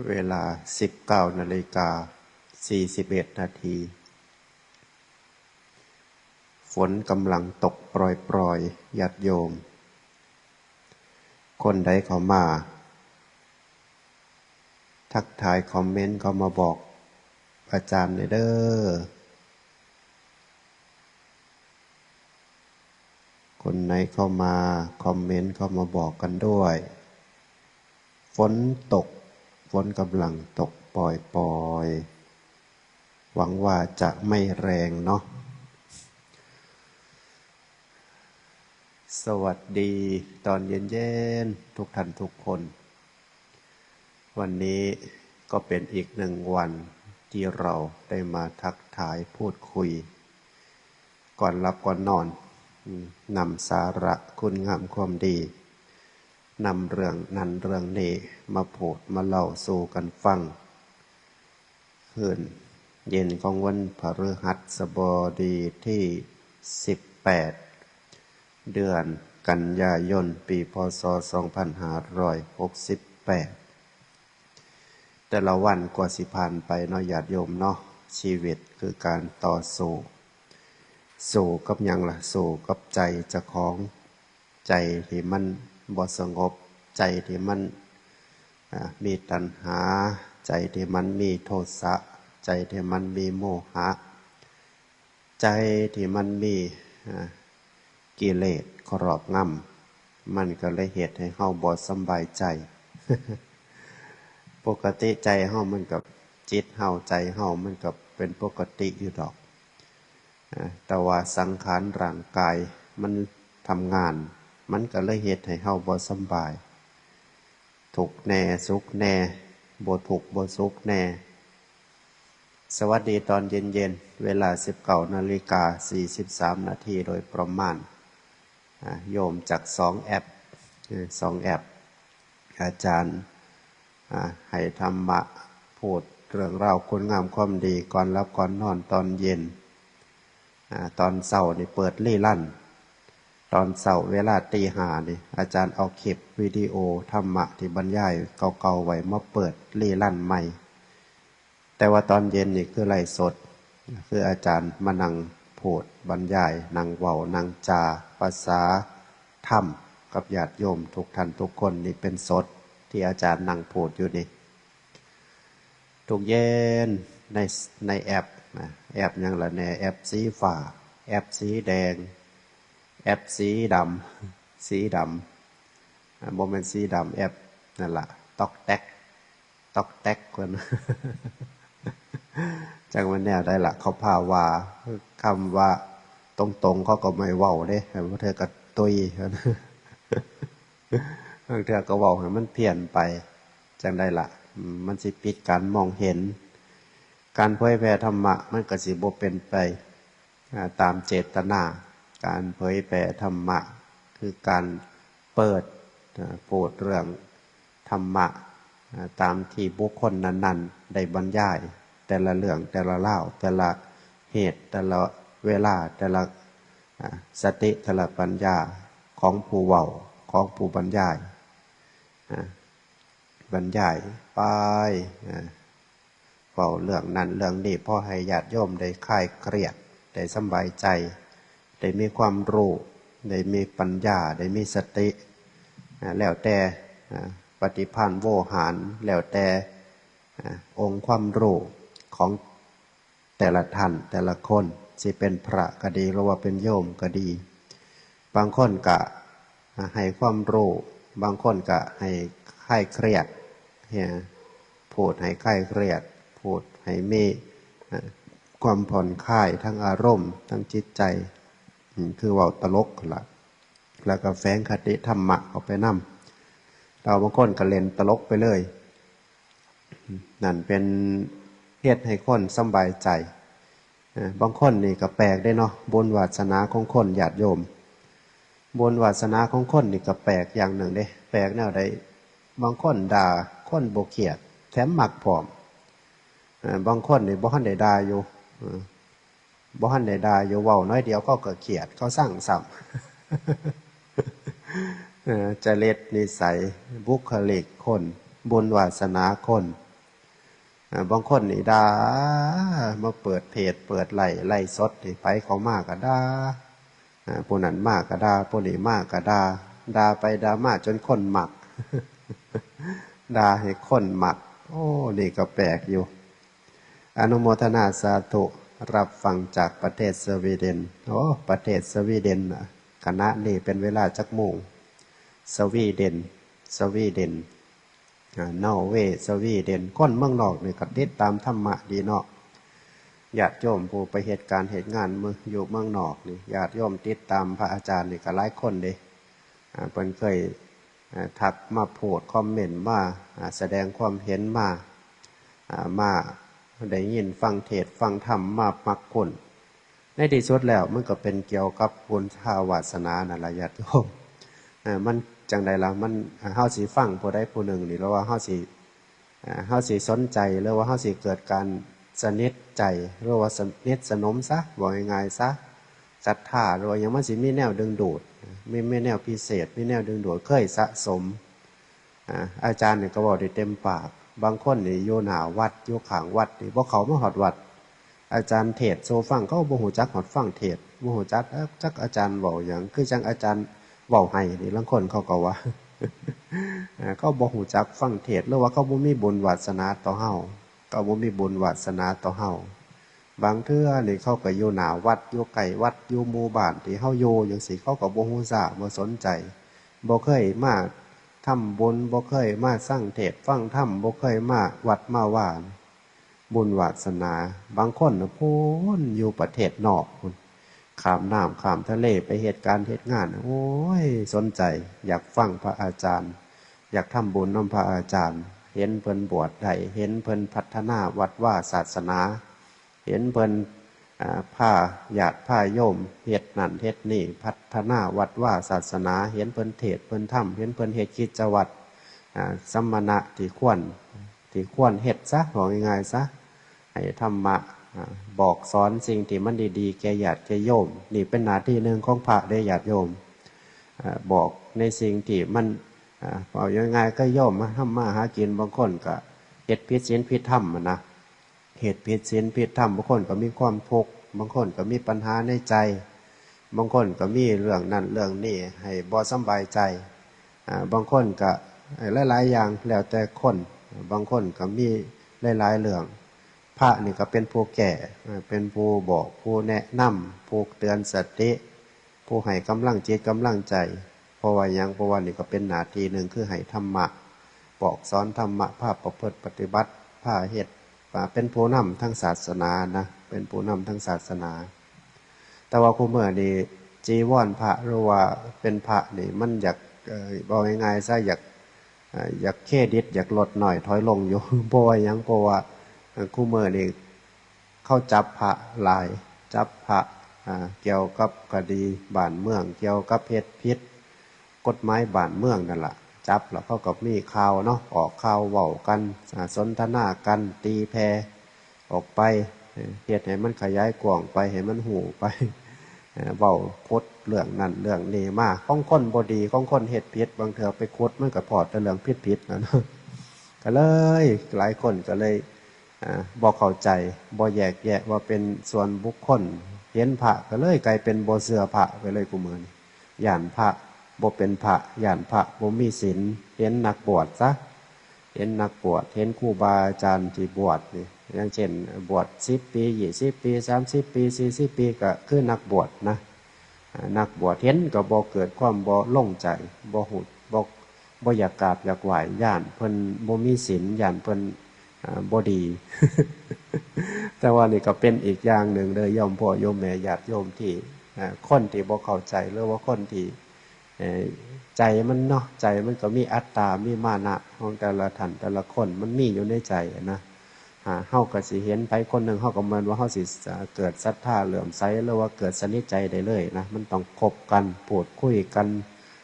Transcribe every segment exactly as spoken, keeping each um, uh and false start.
เวลา สิบเก้านาฬิกา สี่สิบเอ็ดนาที ฝนกำลังตกปรอยๆ ญาติโยม คนใดเข้ามา ทักทายคอมเมนต์เข้ามาบอกอาจารย์หน่อยเด้อ คนไหนเข้ามาคอมเมนต์เข้ามาบอกกันด้วย ฝนตก ฝนกำลังตกปอยๆ หวังว่าจะไม่แรงเนาะ สวัสดีตอนเย็นๆ ทุกท่านทุกคน วันนี้ก็เป็นอีกหนึ่งวันที่เราได้มาทักทายพูดคุย ก่อนหลับก่อนนอน อืม นำสาระคุณงามความดี นำเรื่องนั้นเรื่องนี้มาพูดมาเล่าสู่กันฟัง คืนเย็นของวันพฤหัสบดีที่ สิบแปด เดือนกันยายน ปี พ.ศ. สองพันห้าร้อยหกสิบแปด แต่ละวันกว่าสิผ่านไปเนาะ ญาติโยมเนาะ ชีวิตคือการต่อสู้ สู้กับหยังล่ะ สู้กับใจเจ้าของ ใจที่มันบ่สงบ ใจที่มัน อ่า มีตัณหา ใจที่มันมีโทสะ ใจที่มันมีโมหะ ใจที่มันมี อ่า กิเลสครอบงำ มันก็เลยเฮ็ดให้เฮาบ่สำบายใจ ปกติใจเฮามันก็ จิตเฮาใจเฮามันก็เป็นปกติอยู่ดอก อ่า แต่ว่าสังขารร่างกายมันทำงาน มันก็เลยเฮ็ดให้เฮาบ่สำบาย ทุกข์แน่ สุขแน่ บ่ทุกข์บ่สุขแน่ สวัสดีตอนเย็นๆ เวลา สิบเก้านาฬิกา สี่สิบสามนาทีโดยประมาณ อ่า โยมจากสองแอป เอ่อ สองแอป อาจารย์ อ่า ให้ธรรมะ พูดเรื่องราวคุณงามความดีก่อนหลับก่อนนอนตอนเย็น อ่า ตอนเช้านี่เปิดรีรัน ตอนเช้าเวลาตีห้านี่ อาจารย์เอาคลิปวิดีโอธรรมะที่บรรยายเก่าๆไว้มาเปิดรีรันใหม่ แต่ว่าตอนเย็นนี่คือไลฟ์สด คืออาจารย์มานั่งพูดบรรยาย นั่งเว้า นั่งจา ภาษาธรรมกับญาติโยมทุกท่านทุกคน นี่เป็นสดที่อาจารย์นั่งพูดอยู่นี่ ทุกเย็นใน ในแอปนะ แอปหยังล่ะแน่ แอปสีฟ้า แอปสีแดง แอปสีดำ สีดำ อ่า บ่แม่นสีดำ แอปนั่นล่ะ ต๊อกแต๊ก ต๊อกแต๊กเพิ่น จักแม่นแนวใดล่ะ เขาพาว่า คำว่าตรงๆ เขาก็ไม่เว้าเด้ บางเทื่อก็ตุย บางเทื่อก็เว้าให้มันเพี้ยนไป จั่งใดล่ะ อืม มันสิปิดการมองเห็น การเผยแผ่ธรรมะมันก็สิบ่เป็นไป อ่า ตามเจตนา การเผยแผ่ธรรมะ คือการเปิด อ่า พูดเรื่องธรรมะ อ่า ตามที่บุคคลนั้นๆ ได้บรรยาย แต่ละเรื่อง แต่ละราว แต่ละเหตุ แต่ละเวลา แต่ละ อ่า สติ แต่ละปัญญาของผู้เว้า ของผู้บรรยาย อ่า บรรยายไป อ่า เว้าเรื่องนั้นเรื่องนี้ พอให้ญาติโยมได้คลายเครียด ได้สำบายใจ ได้มีความรู้ ได้มีปัญญา ได้มีสติ อ่า แล้วแต่ อ่า ปฏิภาณโวหาร แล้วแต่ อ่า องค์ความรู้ของแต่ละท่าน แต่ละคน สิเป็นพระก็ดี หรือว่าเป็นโยมก็ดี บางคนก็ อ่า ให้ความรู้ บางคนก็ให้คลายเครียด เนี่ย พูดให้คลายเครียด พูดให้มี อ่า ความผ่อนคลายทั้งอารมณ์ ทั้งจิตใจ อืม คือเว้าตลกหั่นล่ะ แล้วก็แฝงคติธรรมะเข้าไปนำ แล้วบางคนก็เล่นตลกไปเลย นั่นเป็นเฮ็ดให้คนสำบายใจ เอ่อ บางคนนี่ก็แปลกเด้เนาะ บุญวาสนาของคน ญาติโยม บุญวาสนาของคนนี่ก็แปลกอย่างหนึ่งเด้ แปลกแนวใด บางคนด่าคนบ่เครียด แถมมักพร้อม เอ่อ บางคนนี่บ่ทันได้ด่าอยู่ เอ่อ บ่ทันได้ด่าอยู่ เว้าน้อยเดียวเขาก็เครียด เขาซังซ้ำ เอ่อ จริตนิสัย บุคลิกคน บุญวาสนาคน อ่า บางคนนี่ด่า มาเปิดเพจ เปิดไลฟ์ ไลฟ์สดนี่ ไผเข้ามาก็ด่า อ่า ผู้นั้นมาก็ด่า ผู้นี้มาก็ด่า ด่าไปด่ามาจนคนมัก ด่าให้คนมัก โอ้ นี่ก็แปลกอยู่ อนุโมทนาสาธุ รับฟังจากประเทศสวีเดน โอ้ ประเทศสวีเดนน่ะ ขณะนี้เป็นเวลาจักโมง สวีเดน สวีเดน อ่า นอร์เวย์ สวีเดน คนเมืองนอกนี่ก็ติดตามธรรมะดีเนาะ ญาติโยมผู้ไปเฮ็ดการเฮ็ดงานเมือง อยู่เมืองนอกนี่ ญาติโยมติดตามพระอาจารย์นี่ก็หลายคนเด้ อ่า เพิ่นเคย อ่า ทักมาโพสต์ คอมเมนต์มา อ่า แสดงความเห็นมา อ่า มาได้ยินฟังเทศน์ฟังธรรมมามักคุ้น ในที่สุดแล้วมันก็เป็นเกี่ยวกับบุญวาสนานั่นล่ะญาติโยม เอ่อ มันจั่งใดล่ะ มัน เฮาสิฟังผู้ใดผู้หนึ่งนี่ หรือว่าเฮาสิ เอ่อ เฮาสิสนใจ หรือว่าเฮาสิเกิดการสนิทใจ หรือว่าสนิทสนมซะ เว้าง่ายๆซะ ศรัทธา หรือว่าหยัง มันสิมีแนวดึงดูด มี มีแนวพิเศษ มีแนวดึงดูด เคยสะสม อ่า อาจารย์นี่ก็เว้าได้เต็มปาก บางคนนี่อยู่หน้าวัด อยู่ข้างวัดนี่ บ่เข้ามาฮอดวัด อาจารย์เทศน์สู่ฟัง เขาบ่ฮู้จักฮอดฟังเทศน์ บ่ฮู้จัก เอ๊ะ จักอาจารย์เว้าหยัง คือจั่งอาจารย์เว้าให้นี่ ลางคนเขาก็ว่า เอ่อ เขาบ่ฮู้จักฟังเทศน์ หรือว่าเขาบ่มีบุญวาสนาต่อเฮา เขาบ่มีบุญวาสนาต่อเฮา บางเทื่อนี่เขาก็อยู่หน้าวัด อยู่ใกล้วัด อยู่หมู่บ้านที่เฮาอยู่จั่งซี้ เขาก็บ่ฮู้ซ้า บ่สนใจ บ่เคยมาทำบุญ บ่เคยมาฟังเทศน์ฟังธรรม บ่เคยมาวัดมาวา บุญวาสนา บางคนน่ะพู้นอยู่ประเทศนอกพู้น ข้ามน้ำข้ามทะเลไปเฮ็ดการเฮ็ดงาน โอ้ย สนใจ อยากฟังพระอาจารย์ อยากทำบุญนำพระอาจารย์ เห็นเพิ่นบวชได้ เห็นเพิ่นพัฒนาวัดวาศาสนา เห็นเพิ่น อ่า พาญาติพาโยมเฮ็ดนั่นเฮ็ดนี่ พัฒนาวัดวาศาสนา เห็นเพิ่นเทศน์เพิ่นธรรม เห็นเพิ่นเฮ็ดกิจวัตร อ่า สมณะที่ควร ที่ควรเฮ็ดซะ เว้าง่ายๆซะ ให้ธรรมะ อ่า บอกสอนสิ่งที่มันดีๆ แก่ญาติแก่โยม นี่เป็นหน้าที่หนึ่งของพระเด้ญาติโยม อ่า บอกในสิ่งที่มัน อ่า เว้าง่ายๆ ก็โยมมาทำมาหากิน บางคนก็เฮ็ดผิดศีลผิดธรรมหั้นนะ เฮ็ดผิดศีลผิดธรรม บางคนก็มีความทุกข์ บางคนก็มีปัญหาในใจ บางคนก็มีเรื่องนั่นเรื่องนี้ให้บ่สำบายใจ อ่า บางคนก็หลายๆอย่าง แล้วแต่คน บางคนก็มีหลายๆเรื่อง พระนี่ก็เป็นผู้แก้ อ่า เป็นผู้บอก ผู้แนะนำ ผู้เตือนสติ ผู้ให้กำลังจิตกำลังใจ เพราะว่าหยัง เพราะว่านี่ก็เป็นหน้าที่หนึ่ง คือให้ธรรมะ บอกสอนธรรมะ พาประพฤติปฏิบัติ พาเฮ็ด อ่า เป็นผู้นำทางศาสนานะ เป็นผู้นำทางศาสนา แต่ว่าคุมื้อนี้จีวรพระหรือว่าเป็นพระนี่มันอยาก เอ่อ เว้าง่ายๆซะ อยาก เอ่อ อยากเครดิต อยากลดน้อยถอยลงอยู่ เพราะว่าหยัง เพราะว่า เอ่อ คุมื้อนี้เขาจับพระหลาย จับพระ อ่า เกี่ยวกับคดีบ้านเมือง เกี่ยวกับเฮ็ดผิดกฎหมายบ้านเมืองนั่นล่ะ จับแล้วเขาก็มีข่าวเนาะ ออกข่าวเว้ากัน อ่า สนทนากัน ตีแผ่ ออกไป เอ่อ เฮ็ดให้มันขยายกว้างไป ให้มันฮู้ไป เอ่อ เว้าขุดเรื่องนั้นเรื่องนี้มา ของคนบ่ดี ของคนเฮ็ดผิด บางเทื่อไปขุดมันก็พ้อแต่เรื่องผิดๆ นั่น ก็เลย หลายคนก็เลย อ่า บ่เข้าใจ บ่แยกแยะว่าเป็นส่วนบุคคล เห็นพระก็เลยกลายเป็นบ่เชื่อพระไปเลย คุมื้อนี้ ย้านพระบ่เป็นพระ ย้านพระบ่มีศีล เห็นนักบวชซะ เห็นนักบวช เห็นครูบาอาจารย์ที่บวชนี่ อย่างเช่น บวชสิบปี ยี่สิบปี สามสิบปี สี่สิบปี ก็คือนักบวชนะ อ่า นักบวชเห็นก็บ่เกิดความบ่ลงใจ บ่ฮู้ บ่ บ่อยากกราบอยากไหว้ ย้านเพิ่นบ่มีศีล ย้านเพิ่น อ่า บ่ดี แต่ว่านี่ก็เป็นอีกอย่างหนึ่งเด้อ โยมพ่อโยมแม่ญาติโยมที่ อ่า คนที่บ่เข้าใจ หรือว่าคนที่ เอ่อ ใจมันเนาะ ใจมันก็มีอัตตา มีมานะของแต่ละท่านแต่ละคน มันมีอยู่ในใจนะ อ่า เฮาก็สิเห็นไผคนหนึ่ง เฮาก็เหมือนว่าเฮาสิ เอ่อ เกิดศรัทธาเหลื่อมใส หรือว่าเกิดสนิทใจได้เลยนะ มันต้องคบกัน พูดคุยกัน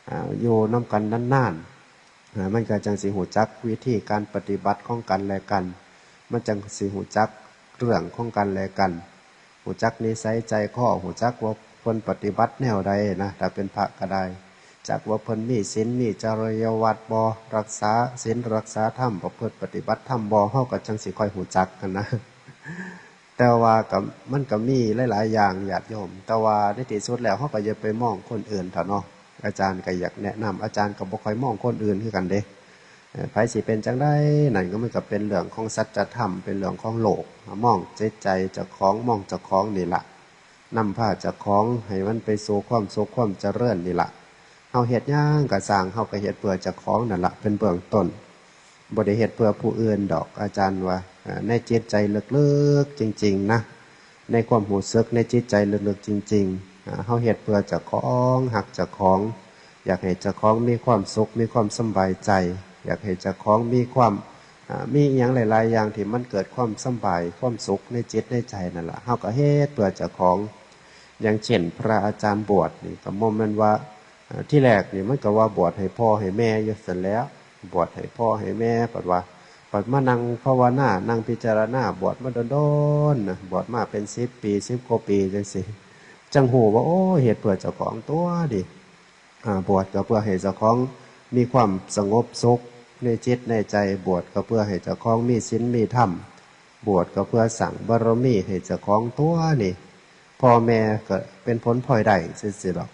อ่า อยู่นำกันนานๆ อ่า มันก็จั่งสิฮู้จักวิธีการปฏิบัติของกันและกัน มันจั่งสิฮู้จักเรื่องของกันและกัน ฮู้จักนิสัยใจคอ ฮู้จักว่าเพิ่นปฏิบัติแนวใดนะ ถ้าเป็นพระก็ได้ จักว่าเพิ่นมีศีลมีจริยวัตรบ่ รักษาศีลรักษาธรรม ประพฤติปฏิบัติธรรมบ่ เฮาก็จั่งสิค่อยฮู้จักหั้นนะ แต่ว่าก็ มันก็มีหลายๆ อย่างญาติโยม แต่ว่าในที่สุดแล้วเฮาก็อย่าไปมองคนอื่นเถาะเนาะ อาจารย์ก็อยากแนะนำ อาจารย์ก็บ่ค่อยมองคนอื่นคือกันเด้ เอ่อ ไผสิเป็นจั่งใดนั่นก็มันก็เป็นเรื่องของสัจธรรม เป็นเรื่องของโลก มองจิตใจเจ้าของ มองเจ้าของนี่ล่ะ นำพาเจ้าของให้มันไปสู่ความสุขความเจริญนี่ล่ะ เฮาเฮ็ดหยังก็ซ่าง เฮาก็เฮ็ดเพื่อเจ้าของนั่นล่ะ เป็นเบื้องต้น บ่ได้เฮ็ดเพื่อผู้อื่นดอก อาจารย์ว่า เอ่อ ในจิตใจลึกๆ จริงๆ นะ ในความรู้สึก ในจิตใจลึกๆ จริงๆ อ่า เฮาเฮ็ดเพื่อเจ้าของ ฮักเจ้าของ อยากให้เจ้าของมีความสุข มีความสำบายใจ อยากให้เจ้าของมีความ อ่า มีอิหยังหลายๆ อย่างที่มันเกิดความสำบาย ความสุขในจิตในใจนั่นล่ะ เฮาก็เฮ็ดเพื่อเจ้าของ อย่างเช่น พระอาจารย์บวชนี่ก็บ่แม่นว่า เอ่อ ทีแรกนี่มันก็ว่าบวชให้พ่อให้แม่อยู่ซั้นแหล้ว บวชให้พ่อให้แม่ บัดว่า บัดมานั่งภาวนา นั่งพิจารณา บวชมาโดนๆ นะ บวชมาเป็นสิบปี สิบกว่าปีจั่งซี้ จั่งฮู้ว่า โอ้ เฮ็ดเพื่อเจ้าของตั๊วนี่ อ่า บวชก็เพื่อให้เจ้าของมีความสงบสุขในจิตในใจ บวชก็เพื่อให้เจ้าของมีศีลมีธรรม บวชก็เพื่อสร้างบารมีให้เจ้าของตั๊วนี่ พ่อแม่ก็เป็นผลพลอยได้ซื่อๆ ดอก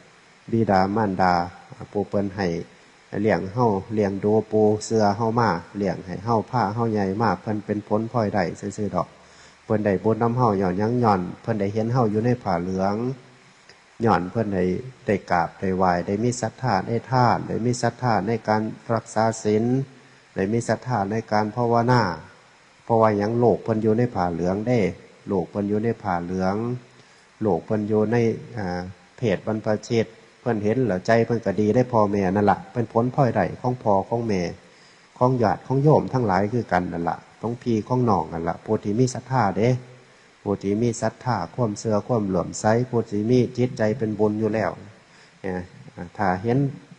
บิดามารดา ผู้เพิ่นให้เลี้ยงเฮา เลี้ยงดูปูเสือเฮามา เลี้ยงให้เฮา พาเฮาใหญ่มา เพิ่นเป็นผลพลอยได้ซื่อๆ ดอก เพิ่นได้บุญนำเฮาย้อนหยัง ย้อนเพิ่นได้เห็นเฮาอยู่ในผ้าเหลือง ย้อนเพิ่นได้ ได้กราบได้ไหว้ ได้มีศรัทธาในทาน ได้มีศรัทธาในการรักษาศีล ได้มีศรัทธาในการภาวนา เพราะว่าหยัง ลูกเพิ่นอยู่ในผ้าเหลืองเด้ ลูกเพิ่นอยู่ในผ้าเหลือง ลูกเพิ่นอยู่ใน อ่า เพศบรรพชิต เพิ่นเห็นแล้วใจเพิ่นก็ดีได้ พ่อแม่นั่นล่ะ เป็นผลพลอยได้ของพ่อของแม่ ของญาติของโยมทั้งหลายคือกันนั่นล่ะ ของพี่ของน้องนั่นล่ะ ผู้ที่มีศรัทธาเด้ ผู้ที่มีศรัทธา ความเชื่อ ความเลื่อมใส ผู้ที่มีจิตใจเป็นบุญอยู่แล้ว เนี่ย อ่า ถ้าเห็น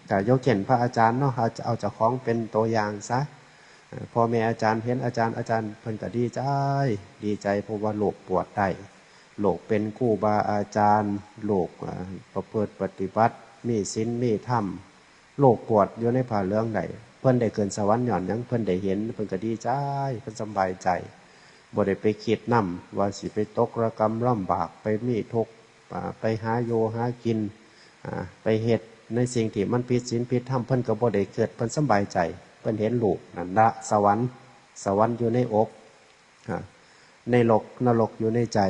ถ้ายกเช่นพระอาจารย์เนาะ เอา เอาเจ้าของเป็นตัวอย่างซะ อ่า พ่อแม่อาจารย์เห็นอาจารย์ อาจารย์เพิ่นก็ดีใจ ดีใจเพราะว่าลูกบวชได้ ลูกเป็นครูบาอาจารย์ ลูก อ่า ประพฤติปฏิบัติ มีศีลมีธรรม ลูกบวชอยู่ในผ้าเหลืองได้ เพิ่นได้ขึ้นสวรรค์ย้อนหยัง เพิ่นได้เห็น เพิ่นก็ดีใจ เพิ่นสำบายใจ บ่ได้ไปคิดนำว่าสิไปตกระกำลำบาก ไปมีทุกข์ อ่า ไปหาอยู่หากิน อ่า ไปเฮ็ดในสิ่งที่มันผิดศีลผิดธรรม เพิ่นก็บ่ได้คิด เพิ่นสำบายใจ เพิ่นเห็นลูกนั่นละสวรรค์ สวรรค์อยู่ในอก อ่า นรก นรกอยู่ในใจ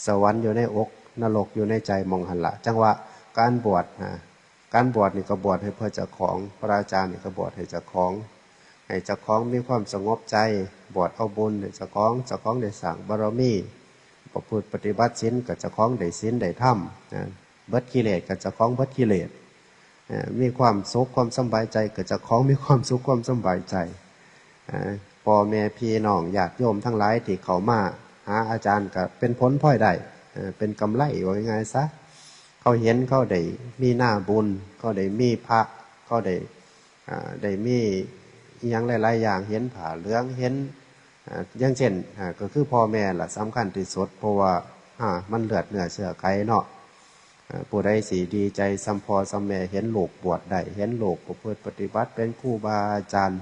สวรรค์อยู่ในอก นรกอยู่ในใจ หม่องหั้นละ จั่งว่าการบวช อ่า การบวชนี่ก็บวชให้เพื่อเจ้าของ พระอาจารย์นี่ก็บวชให้เจ้าของ ให้เจ้าของมีความสงบใจ บวชเอาบุญให้เจ้าของ เจ้าของได้สร้างบารมี ประพฤติปฏิบัติศีลก็เจ้าของได้ศีลได้ธรรม นะ เบิดกิเลสก็เจ้าของเบิดกิเลส เอ่อ มีความสุขความสำบายใจก็เจ้าของมีความสุขความสำบายใจ เอ่อ พ่อแม่พี่น้องญาติโยมทั้งหลายที่เข้ามาหาอาจารย์ก็เป็นผลพลอยได้ เอ่อ เป็นกำไร ว่าง่ายๆ ซะ เขาเห็นเขาได้มีนาบุญ เขาได้มีพระ เขาได้ อ่า ได้มีอิหยังหลายๆ อย่าง เห็นผ้าเหลือง เห็น อ่า อย่างเช่น อ่า ก็คือพ่อแม่ล่ะสำคัญที่สุด เพราะว่า อ่า มันเลือดเนื้อเชื้อไขเนาะ อ่า ผู้ใดสิดีใจส่ำพ่อส่ำแม่ เห็นลูกบวชได้ เห็นลูกประพฤติปฏิบัติเป็นครูบาอาจารย์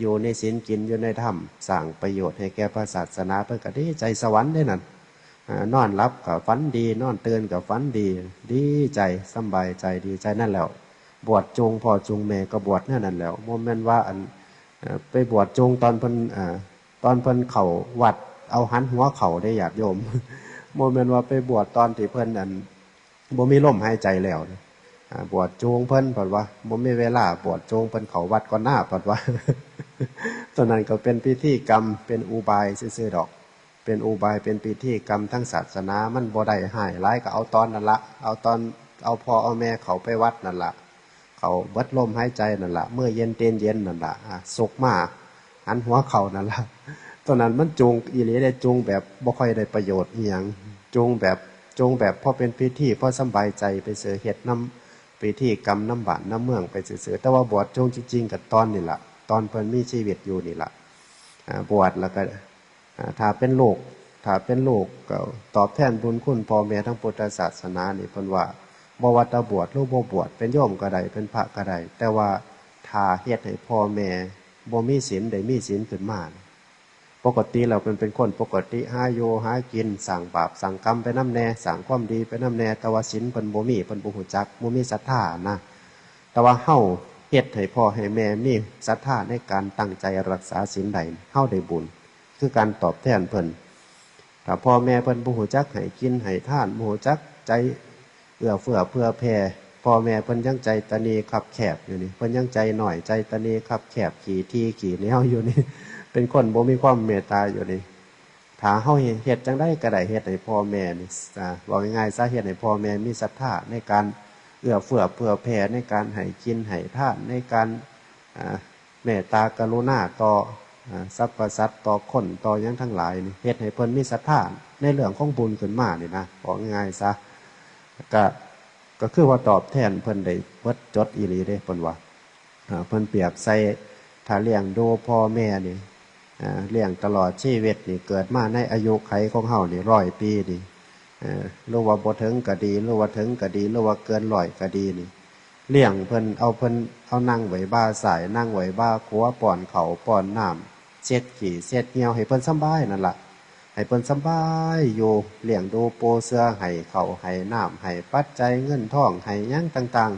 อยู่ในศีลกินอยู่ในธรรม สร้างประโยชน์ให้แก่พระศาสนา เพิ่นก็ดีใจ สวรรค์เด้นั่น อ่า นอนหลับก็ฝันดี นอนตื่นก็ฝันดี ดีใจ สำบายใจ ดีใจนั่นแหล้ว บวชจูงพ่อจูงแม่ก็บวชแนวนั้นแหล้ว บ่แม่นว่าอัน เอ่อ ไปบวชจูงตอนเพิ่น เอ่อ ตอนเพิ่นเข้าวัด เอาหันหัวเข้าเด้ญาติโยม บ่แม่นว่าไปบวชตอนที่เพิ่น อัน บ่มีลมหายใจแล้วนะ อ่า บวชจูงเพิ่น เพิ่นว่า บ่มีเวลา บวชจูงเพิ่นเข้าวัดก่อนหน้า เพิ่นว่า ตอนนั้นก็เป็นพิธีกรรม เป็นอุบายซื่อๆ ดอก เป็นอุบาย เป็นพิธีกรรมทางศาสนา มันบ่ได้ร้ายหลาย ก็เอาตอนนั่นละ เอาตอน เอาพ่อเอาแม่เข้าไปวัดนั่นละ เข้าเบิดลมหายใจนั่นละ มื้อเย็นตีนเย็นนั่นละ อ่า สุกมา หันหัวเข้านั่นละ ตอนนั้นมันจูงอีหลีเด้ จูงแบบบ่ค่อยได้ประโยชน์อิหยัง จูงแบบ จูงแบบพอเป็นพิธี พอสำบายใจไปซื่อ เฮ็ดนำพิธีกรรมนำบ้านนำเมืองไปซื่อๆ แต่ว่าบวชจูงจริงๆ ก็ตอนนี่ละ ตอนเพิ่นมีชีวิตอยู่นี่ละ อ่า บวชแล้วก็ อ่า ถ้าเป็นลูก ถ้าเป็นลูกก็ตอบแทนบุญคุณพ่อแม่ทางพุทธศาสนานี่ เพิ่นว่า บ่ว่าแต่บวชหรือบ่บวช เป็นโยมก็ได้ เป็นพระก็ได้ แต่ว่าถ้าเฮ็ดให้พ่อแม่บ่มีศีล ได้มีศีลขึ้นมา ปกติแล้วเพิ่นเป็นคนปกติ หาอยู่หากิน สร้างบาปสร้างกรรมไปนำแหน่ สร้างความดีไปนำแหน่ แต่ว่าศีลเพิ่นบ่มี เพิ่นบ่ฮู้จัก บ่มีศรัทธานะ แต่ว่าเฮาเฮ็ดให้พ่อให้แม่มีศรัทธาในการตั้งใจรักษาศีลได้ เฮาได้บุญ คือการตอบแทนเพิ่น ถ้าพ่อแม่เพิ่นบ่ฮู้จักให้กินให้ทาน บ่ฮู้จักใจเอื้อเฟื้อเผื่อแผ่ พ่อแม่เพิ่นยังใจตะนีคับแคบอยู่นี่ เพิ่นยังใจน้อยใจตะนีคับแคบ ขี้ถี่ขี้เหนียวอยู่นี่ เป็นคนบ่มีความเมตตาอยู่นี่ ถ้าเฮาเฮ็ดจั่งใดก็ได้ เฮ็ดให้พ่อแม่นี่ อ่า เว้าง่ายๆซะ เฮ็ดให้พ่อแม่มีศรัทธาในการเอื้อเฟื้อเผื่อแผ่ ในการให้กินให้ทาน ในการ อ่า เมตตากรุณาต่อ อ่า สรรพสัตว์ ต่อคน ต่อหยังทั้งหลายนี่ เฮ็ดให้เพิ่นมีศรัทธาในเรื่องของบุญขึ้นมานี่นะ เว้าง่ายๆซะ ก็ ก็คือว่าตอบแทนเพิ่นได้เบิดจดอีหลีเด้ เพิ่นว่า อ่า เพิ่นเปรียบใส่ ถ้าเลี้ยงดูพ่อแม่นี่ อ่า เลี้ยงตลอดชีวิตนี่ เกิดมาในอายุขัยของเฮานี่ ร้อยปีนี่ เอ่อ หรือว่าบ่ถึงก็ดี หรือว่าถึงก็ดี หรือว่าเกินร้อยก็ดีนี่ เลี้ยงเพิ่น เอาเพิ่น เอานั่งไว้บ่าซ้าย นั่งไว้บ่าขวา ป้อนข้าว ป้อนน้ำ เช็ดขี้ เช็ดเยี่ยว ให้เพิ่นสำบายนั่นล่ะ ให้เพิ่นสำบายอยู่ เลี้ยงดูปูเสือ ให้ข้าว ให้น้ำ ให้ปัจจัยเงินทอง ให้หยังต่าง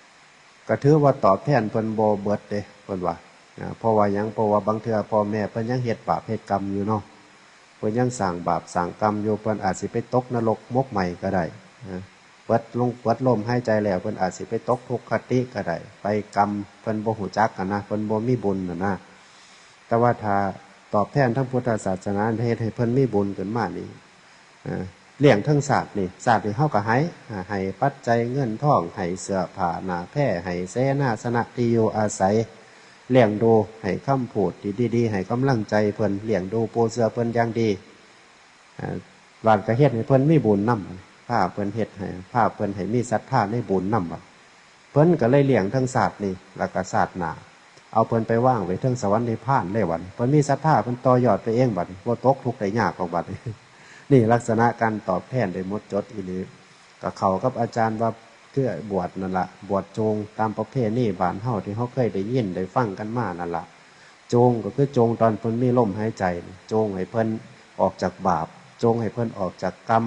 ๆ ก็ถือว่าตอบแทนเพิ่นบ่เบิดเด้ เพิ่นว่า อ่า เพราะว่าหยัง เพราะว่าบางเทื่อพ่อแม่เพิ่นยังเฮ็ดบาปเฮ็ดกรรมอยู่เนาะ เพิ่นยังสร้างบาปสร้างกรรมอยู่ เพิ่นอาจสิไปตกนรกหมกไหม้ก็ได้ นะ เบิดลง เบิดลมหายใจแล้ว เพิ่นอาจสิไปตกทุกขติก็ได้ ไปกรรมเพิ่นบ่ฮู้จักหั้นนะ เพิ่นบ่มีบุญหั้นนะ แต่ว่าถ้าตอบแทนทางพุทธศาสนา เฮ็ดให้เพิ่นมีบุญขึ้นมานี่ อ่า เลี้ยงทั้งชาตินี่ ชาตินี่เฮาก็ให้ อ่า ให้ปัจจัยเงินทอง ให้เสื้อผ้าหน้าแพร ให้เสนาสนะที่อยู่อาศัย เลี้ยงดู ให้คำพูดที่ดีๆ ให้กำลังใจเพิ่น เลี้ยงดูปูเสือเพิ่นอย่างดี อ่า บาดก็เฮ็ดให้เพิ่นมีบุญนำ พาเพิ่นเฮ็ดให้ พาเพิ่นให้มีศรัทธาในบุญนำ บัดเพิ่นก็เลยเลี้ยงทั้งชาตินี่ แล้วก็ชาติหน้า เอาเพิ่นไปวางไว้เทิงสวรรค์นิพพานเลยบัดนี้ เพิ่นมีศรัทธา เพิ่นต่อยอดไปเองบัดนี้ บ่ตกทุกข์ได้ยากหรอกบัดนี้ นี่ลักษณะการตอบแทนได้หมดจดอีหลี ก็เข้ากับอาจารย์ว่า คือบวชนั่นล่ะ บวชโจงตามประเพณีบ้านเฮาที่เฮาเคยได้ยินได้ฟังกันมานั่นล่ะ โจงก็คือโจงตอนเพิ่นมีลมหายใจ โจงให้เพิ่นออกจากบาป โจงให้เพิ่นออกจากกรรม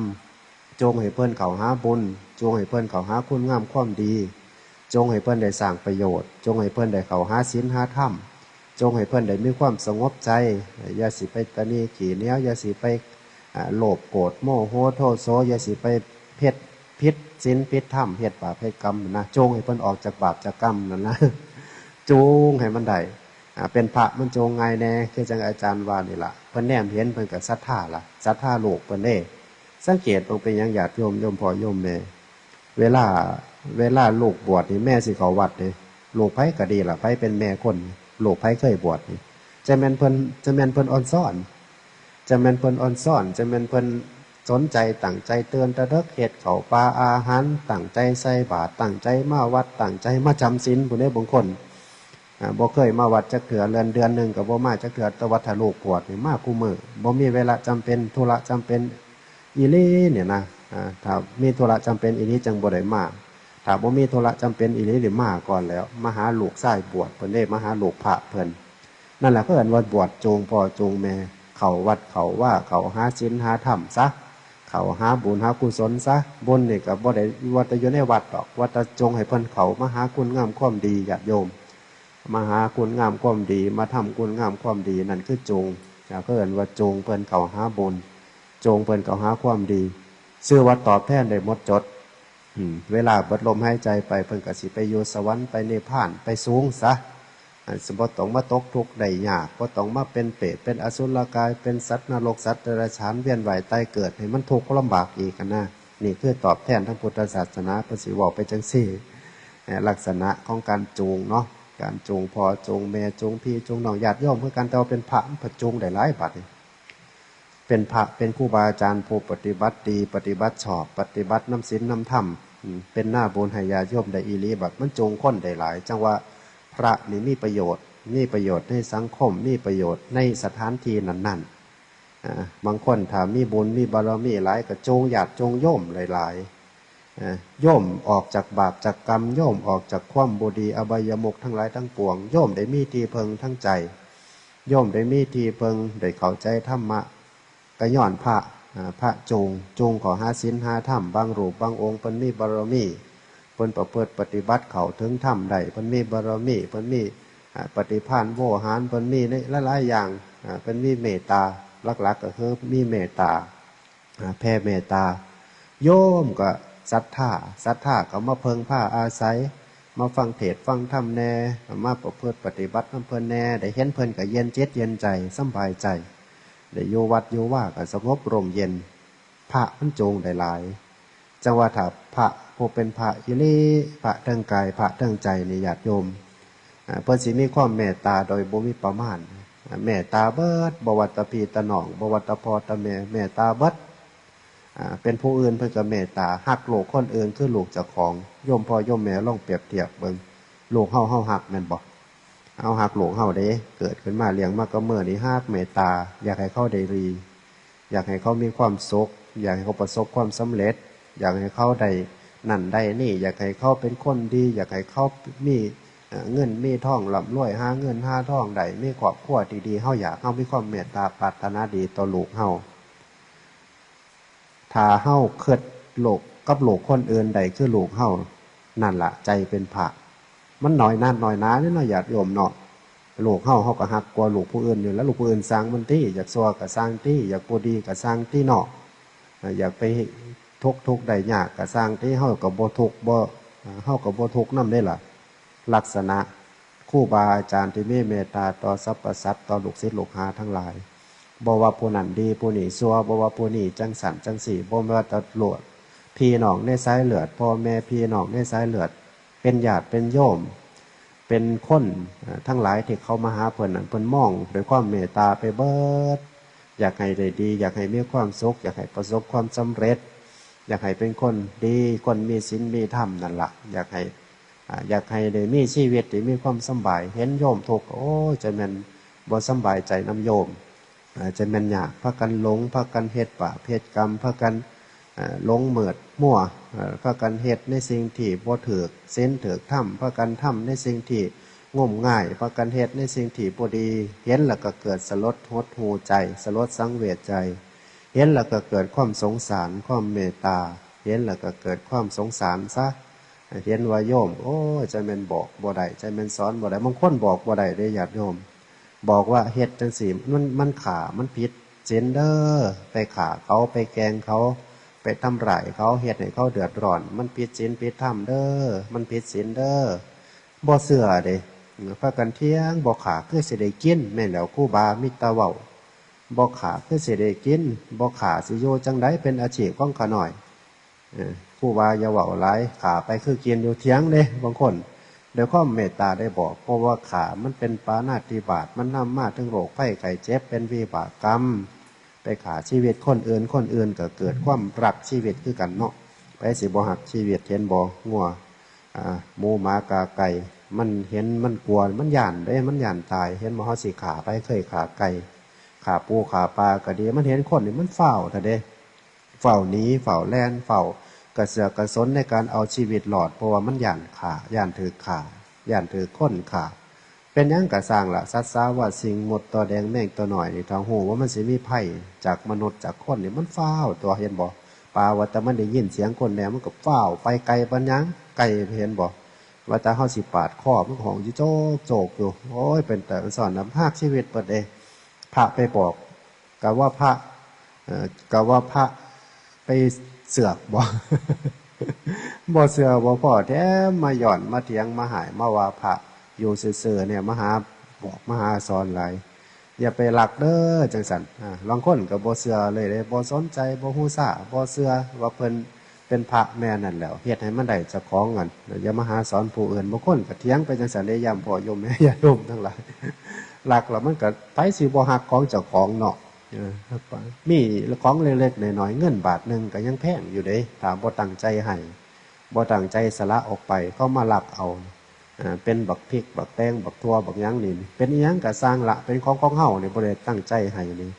โจงให้เพิ่นเข้าหาบุญ โจงให้เพิ่นเข้าหาคุณงามความดี โจงให้เพิ่นได้สร้างประโยชน์ โจงให้เพิ่นได้เข้าหาศีลหาธรรม โจงให้เพิ่นได้มีความสงบใจ อย่าสิไปตะนีขี้เหนียว อย่าสิไป อ่า โลภโกรธโมโหโทโส อย่าสิไปเฮ็ดผิดศีลผิดธรรม เฮ็ดบาปเฮ็ดกรรมนะ โจงให้เพิ่นออกจากบาปจากกรรมนั่นนะ โจงให้มันได้ อ่า เป็นพระมันโจงง่ายแน่ คือจั่งอาจารย์ว่านี่ล่ะ เพิ่นแนมเห็นเพิ่นก็ศรัทธาล่ะ ศรัทธาลูกเพิ่นเด้ สังเกตเบิ่งเป็นหยังญาติโยม โยมพ่อโยมแม่ เวลา เวลาลูกบวชนี่ แม่สิเข้าวัดนี่ ลูกไผก็ดีล่ะ ไผเป็นแม่คน ลูกไผเคยบวชนี่ จะแม่นเพิ่น จะแม่นเพิ่นอ่อนซ้อน จะแม่นเพิ่นอ่อนซ้อน จะแม่นเพิ่นสนใจตั้งใจตื่นแต่เดิก เฮ็ดข้าวปลาอาหาร ตั้งใจใส่บาตร ตั้งใจมาวัด ตั้งใจมาจำศีลพู้นเด้ บางคน อ่า บ่เคยมาวัดจักเทื่อ เดือน เดือนหนึ่งก็บ่มาจักเทื่อ แต่ว่าถ้าลูกบวชนี่มาคู่มื้อ บ่มีเวลาจำเป็น ธุระจำเป็นอีหลีเนี่ยนะ อ่า ถ้ามีธุระจำเป็นอีหลีจั่งบ่ได้มา ถ้าบ่มีธุระจำเป็นอีหลีนี่มาก่อนแล้ว มาหาลูกชายบวชเพิ่นเด้ มาหาลูกพระเพิ่น นั่นแหละเขาเอิ้นว่าบวชโจงพ่อโจงแม่ เข้าวัดเข้าวา เข้าหาศีลหาธรรมซะ เข้าหาบุญหากุศลซะ บุญนี่ก็บ่ได้ว่าแต่อยู่ในวัดดอก ว่าแต่จงให้เพิ่นเข้ามาหาคุณงามความดี ญาติโยม มาหาคุณงามความดี มาทำคุณงามความดี นั่นคือโจง เขาเอิ้นว่าโจงเพิ่นเข้าหาบุญ โจงเพิ่นเข้าหาความดี ชื่อว่าตอบแทนได้หมดจด อืม เวลาเบิดลมหายใจไป เพิ่นก็สิไปอยู่สวรรค์ ไปนิพพาน ไปสูงซะ อ่า สิบ่ต้องมาตกทุกข์ได้ยาก บ่ต้องมาเป็นเปรต เป็นอสุรกาย เป็นสัตว์นรก สัตว์เดรัจฉาน เวียนว่ายตายเกิด ให้มันทุกข์ลำบากอีกหั้นนะ นี่คือตอบแทนทางพุทธศาสนา เพิ่นสิเว้าไปจั่งซี้ เอ่อ ลักษณะของการโจงเนาะ การโจงพ่อ โจงแม่ โจงพี่ โจงน้อง ญาติโยมคือกัน แต่ว่าเป็นพระมันประโจงได้หลายบัดนี่ เป็นพระ เป็นครูบาอาจารย์ผู้ปฏิบัติดี ปฏิบัติชอบ ปฏิบัตินำศีลนำธรรม อืม เป็นหน้าบุญให้ญาติโยมได้อีหลี บัดมันโจงคนได้หลาย จั่งว่าพระนี่มีประโยชน์ มีประโยชน์ในสังคม มีประโยชน์ในสถานที่นั้นๆ อ่า บางคนถ้ามีบุญมีบารมีหลายก็โจงญาติโจงโยมหลายๆ เอ่อโยมออกจากบาปจากกรรม โยมออกจากความบ่ดี อบายมุขทั้งหลายทั้งปวง โยมได้มีที่เพิ่งทางใจ โยมได้มีที่เพิ่ง ได้เข้าใจธรรมะ ก็ย้อนพระ อ่า พระจูง จูงเข้าหาศีลหาธรรม บางรูปบางองค์เพิ่นมีบารมี เพิ่นประพฤติปฏิบัติเข้าถึงธรรมได้ เพิ่นมีบารมี เพิ่นมี อ่า ปฏิภาณโวหาร เพิ่นมีในหลายๆอย่าง อ่า เพิ่นมีเมตตา หลักๆก็คือมีเมตตา อ่า แผ่เมตตา โยมก็ศรัทธา ศรัทธาก็มาเพิ่งพาอาศัย มาฟังเทศน์ฟังธรรมแน่ มาประพฤติปฏิบัตินำเพิ่นแน่ ได้เห็นเพิ่นก็เย็นจิตเย็นใจ สำบายใจ ได้อยู่วัดอยู่วาก็สงบร่มเย็น พระมันจูงได้หลาย จั่งว่าถ้าพระผู้เป็นพระอีหลี พระเทิงกาย พระเทิงใจนี่ ญาติโยม อ่า เพิ่นสิมีความเมตตาโดยบ่มีประมาณ อ่า เมตตาเบิด บ่ว่าแต่พี่แต่น้อง บ่ว่าแต่พ่อแต่แม่ เมตตาเบิด อ่า เป็นผู้อื่นเพิ่นก็เมตตา ฮักลูกคนอื่นคือลูกเจ้าของ โยมพ่อโยมแม่ลองเปรียบเทียบเบิ่ง ลูกเฮา เฮาฮักแม่นบ่ เฮาฮักลูกเฮาเด้ เกิดขึ้นมาเลี้ยงมากับมือนี่ฮักเมตตา อยากให้เขาได้ดี อยากให้เขามีความสุข อยากให้เขาประสบความสำเร็จ อยากให้เขาได้นั่นได้นี่ อยากให้เขาเป็นคนดี อยากให้เขามี เอ่อ เงินมีทองร่ำรวย หาเงินหาทองได้ มีครอบครัวที่ดี เฮาอยาก เฮามีความเมตตาปรารถนาดีต่อลูกเฮา ถ้าเฮาคิดโลกกับโลกคนอื่นได้คือลูกเฮา นั่นละใจเป็นพระ มันน้อยนักน้อยหนาเด้เนาะ ญาติโยมเนาะ ลูกเฮา เฮาก็ฮักกว่าลูกผู้อื่นอยู่แล้ว ลูกผู้อื่นซ่างมันติ อยากชั่วก็ซ่างติ อยากบ่ดีก็ซ่างติเนาะ อ่า อยากไปทุกข์ทุกข์ได้ยากก็ซ่างติ เฮาก็บ่ทุกข์บ่ อ่า เฮาก็บ่ทุกข์นำเด้ล่ะ ลักษณะครูบาอาจารย์ที่มีเมตตาต่อสรรพสัตว์ ต่อลูกศิษย์ลูกหาทั้งหลาย บ่ว่าผู้นั้นดีผู้นี้ชั่ว บ่ว่าผู้นี้จั่งซั้นจั่งซี้ บ่ว่าแต่ลูกพี่น้องในสายเลือด พ่อแม่พี่น้องในสายเลือด เป็นญาติเป็นโยม เป็นคน เอ่อ ทั้งหลายที่เขามาหาเพิ่นนั้น เพิ่นมองด้วยความเมตตาไปเบิด อยากให้ได้ดี อยากให้มีความสุข อยากให้ประสบความสำเร็จ อยากให้เป็นคนดี คนมีศีลมีธรรมนั่นละ อยากให้ อ่า อยากให้ได้มีชีวิตที่มีความสำบาย เห็นโยมทุกข์ โอ้ย จั่งแม่นบ่สำบายใจนำโยม อ่า จั่งแม่นยาก พากันหลง พากันเฮ็ดบาปเฮ็ดกรรม พากัน อ่า หลงมืดมัว อ่า พากันเฮ็ดในสิ่งที่บ่ถูกศีลถูกธรรม พากันทำในสิ่งที่งมงาย พากันเฮ็ดในสิ่งที่บ่ดี เห็นแล้วก็เกิดสลดหดหู่ใจ สลดสังเวชใจ เห็นแล้วก็เกิดความสงสาร ความเมตตา เห็นแล้วก็เกิดความสงสารซะ เห็นว่าโยม โอ้ย จั่งแม่นบอกบ่ได้ จั่งแม่นสอนบ่ได้ บางคนบอกบ่ได้เด้ญาติโยม บอกว่าเฮ็ดจั่งซี้ มัน มันฆ่า มันผิดศีลเด้อ ไปฆ่าเขา ไปแกล้งเขา ไปทำร้ายเขา เฮ็ดให้เขาเดือดร้อน มันผิดศีลผิดธรรมเด้อ มันผิดศีลเด้อ บ่เชื่อเด้ พากันเถียง บ่ฆ่าคือสิได้กิน แม่นแล้วครูบามีแต่เว้า บ่ฆ่าคือสิได้กิน บ่ฆ่าสิอยู่จั่งใด เป็นอาชีพของข้าน้อย เออ ครูบาอย่าเว้าหลาย ฆ่าไปคือกินอยู่ เถียงเด้ บางคน ด้วยความเมตตาได้บอก เพราะว่าฆ่ามันเป็นปาณาติบาต มันนำมาถึงโรคภัยไข้เจ็บ เป็นวิบากกรรม ไปฆ่าชีวิตคนอื่น คนอื่นก็เกิดความรักชีวิตคือกันเนาะ ไผสิบ่ฮักชีวิต เห็นบ่ งัว อ่า หมูหมากาไก่ มันเห็นมันกลัว มันย้านเด้ มันย้านตาย เห็นบ่ เฮาสิฆ่าไผ เคยฆ่าไก่ ฆ่าปูฆ่าปลาก็ดี มันเห็นคนนี่มันฟ้าวแท้เด้ ฟ้าวหนี ฟ้าวแล่น ฟ้าวกระเสือกกระสนในการเอาชีวิตรอด เพราะว่ามันย้านฆ่า ย้านถูกฆ่า ย้านถูกคนฆ่า เป็นหยังก็ซ่างล่ะ สัตว์สาว่าสิ่ง มดต่อแดง แมงต่อน้อยนี่ ถ้าฮู้ว่ามันสิมีภัยจากมนุษย์จากคนนี่ มันฟ้าวตั๊ว เห็นบ่ ปลาว่าแต่มันได้ยินเสียงคนแล้ว มันก็ฟ้าวไปไกลปานหยัง ไกล เห็นบ่ ว่าแต่เฮาสิปาดคอ มันก็ฮ้องอยู่โจกโจกอยู่ โอ้ย เป็นตาอันซ่อนนะ พรากชีวิตเบิดเด้ พระไปบอก กะว่าพระ เอ่อ กะว่าพระไปเสือกบ่ บ่เชื่อบ่พอ แถมมาย้อนมาเถียงมาฮ้ายมาว่าพระ อยู่ซื่อๆเนี่ย มาหาบอกมาหาสอนหลาย อย่าไปลักเด้อจั่งซั้น อ่า ลางคนก็บ่เชื่อเลยเด้ บ่สนใจ บ่ฮู้ซ่า บ่เชื่อว่าเพิ่นเป็นพระ แม่นนั่นแหล้ว เฮ็ดให้มันได้เจ้าของหั่น อย่ามาหาสอนผู้อื่น บางคนก็เถียงไปจั่งซั้นเด้ ย่ามพ่อโยมแม่ญาติโยมทั้งหลาย ลักแล้วมันก็ ไผสิบ่ฮักของเจ้าของเนาะ เออ มีของเล็กๆน้อยๆ เงินบาทหนึ่งก็ยังแพงอยู่เด้ ถ้าบ่ตั้งใจให้ บ่ตั้งใจสละออกไป เขามาลักเอา อ่า เป็นบักพริก บักแตง บักถั่ว บักหยังนี่ เป็นอิหยังก็ซ่างละ เป็นของของเฮานี่ บ่ได้ตั้งใจให้นี่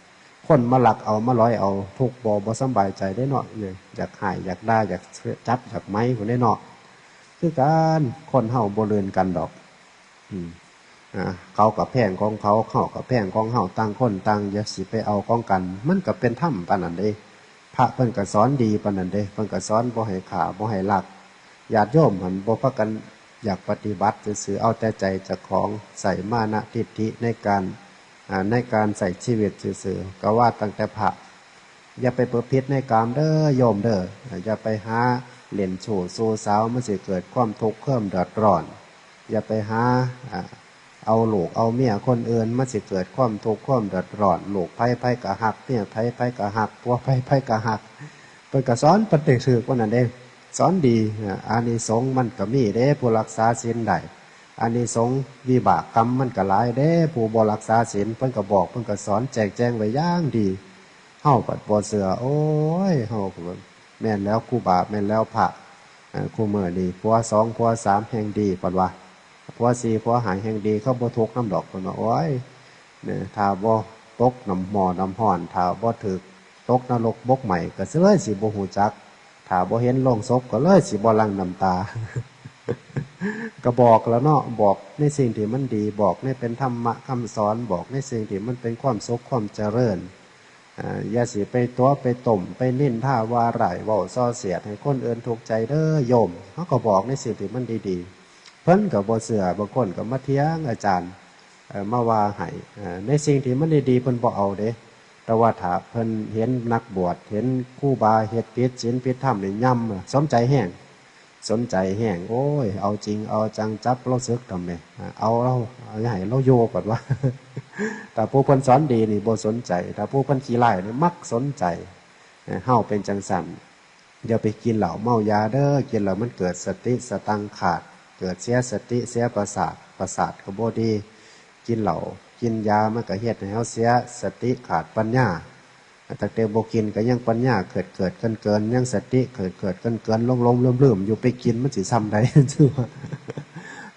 คนมาลักเอามาลอยเอา ทุกข์บ่ บ่สำบายใจเด้เนาะ เนี่ย อยากฮ้าย อยากด่า อยากจับ อยากไหม้พู้นเด้เนาะ คือกัน คนเฮาบ่ลื่นกันดอก อืม อ่า เขาก็แพงของเขา เฮาก็แพงของเฮา ต่างคนต่างอย่าสิไปเอาของกัน มันก็เป็นธรรมปานนั้นเด้ พระเพิ่นก็สอนดีปานนั้นเด้ เพิ่นก็สอนบ่ให้ฆ่า บ่ให้ลัก ญาติโยมหั่นบ่พากันอยากปฏิบัติซื่อๆ เอาแต่ใจเจ้าของ ใส่มานะทิฏฐิในการ อ่า ในการใช้ชีวิตซื่อๆ ก็ว่าตั้งแต่พระ อย่าไปประพฤติในกามเด้อโยมเด้อ อย่าไปหาเล่นชู้สู่สาว มันสิเกิดความทุกข์ความเดือดร้อน อย่าไปหา อ่า เอาลูกเอาเมียคนอื่น มันสิเกิดความทุกข์ความเดือดร้อน ลูกไผไผก็ฮัก เมียไผไผก็ฮัก ผัวไผไผก็ฮัก เพิ่นก็สอนปฏิถืกว่านั้นเด้ สอนดี อ่า อานิสงส์มันก็มีเด้ ผู้รักษาศีลได้ อานิสงส์วิบากกรรมมันก็หลายเด้ ผู้บ่รักษาศีล เพิ่นก็บอก เพิ่นก็สอนแจกแจงไว้อย่างดี เฮาบัดบ่เชื่อ โอ้ย เฮาก็ว่า แม่นแล้วครูบา แม่นแล้วพระ เอ่อ คู่มื้อนี้ผัวสองผัวสามแฮ่งดี เพิ่นว่า ผัวสี่ผัวห้าแฮ่งดี เขาบ่ทุกข์นำดอก เพิ่นว่า โอ้ย เนี่ย ถ้าบ่ตกน้ำหม้อน้ำร้อน ถ้าบ่ถูกตกนรกบกไหม้ ก็เลยสิบ่ฮู้จัก ถ้าบ่เห็นโลงศพ ก็เลยสิบ่หลั่งน้ำตา ก็บอกแล้วเนาะ บอกในสิ่งที่มันดี บอกในเป็นธรรมะคำสอน บอกในสิ่งที่มันเป็นความสุขความเจริญ อ่า อย่าสิไปตั๋วไปต้ม ไปนินทาว่าร้าย เว้าส่อเสียดให้คนอื่นทุกข์ใจเด้อโยม เฮาก็บอกในสิ่งที่มันดีๆ เพิ่นก็บ่เชื่อ บางคนก็มาเถียงอาจารย์ เอ่อ มาว่าให้ เอ่อ ในสิ่งที่มันดีๆ เพิ่นบ่เอาเด้ แต่ว่าถ้าเพิ่นเห็นนักบวช เห็นครูบาเฮ็ดผิดศีลผิดธรรมนี่ ย่ำ สนใจแฮง สนใจแฮง โอ้ย เอาจริงเอาจัง จับลาวสึกทำไม อ่า เอาลาว เอาให้ลาวอยู่ก่อนว่า ถ้าผู้เพิ่นสอนดีนี่บ่สนใจ ถ้าผู้เพิ่นขี้ร้ายนี่มักสนใจ เอ่อ เฮาเป็นจังซั่น อย่าไปกินเหล้าเมายาเด้อ กินแล้วมันเกิดสติสตังขาด เกิดเสียสติเสียประสาท ประสาทก็บ่ดี กินเหล้า กินยามันก็เฮ็ดให้เฮาเสียสติขาดปัญญา ตั้งแต่บ่กินก็ยังปัญญาเกิดเกิดเกินเกิน ยังสติเกิดเกิดเกินเกิน หลงๆ ลืมๆ อยู่ ไปกินมันสิส่ำใด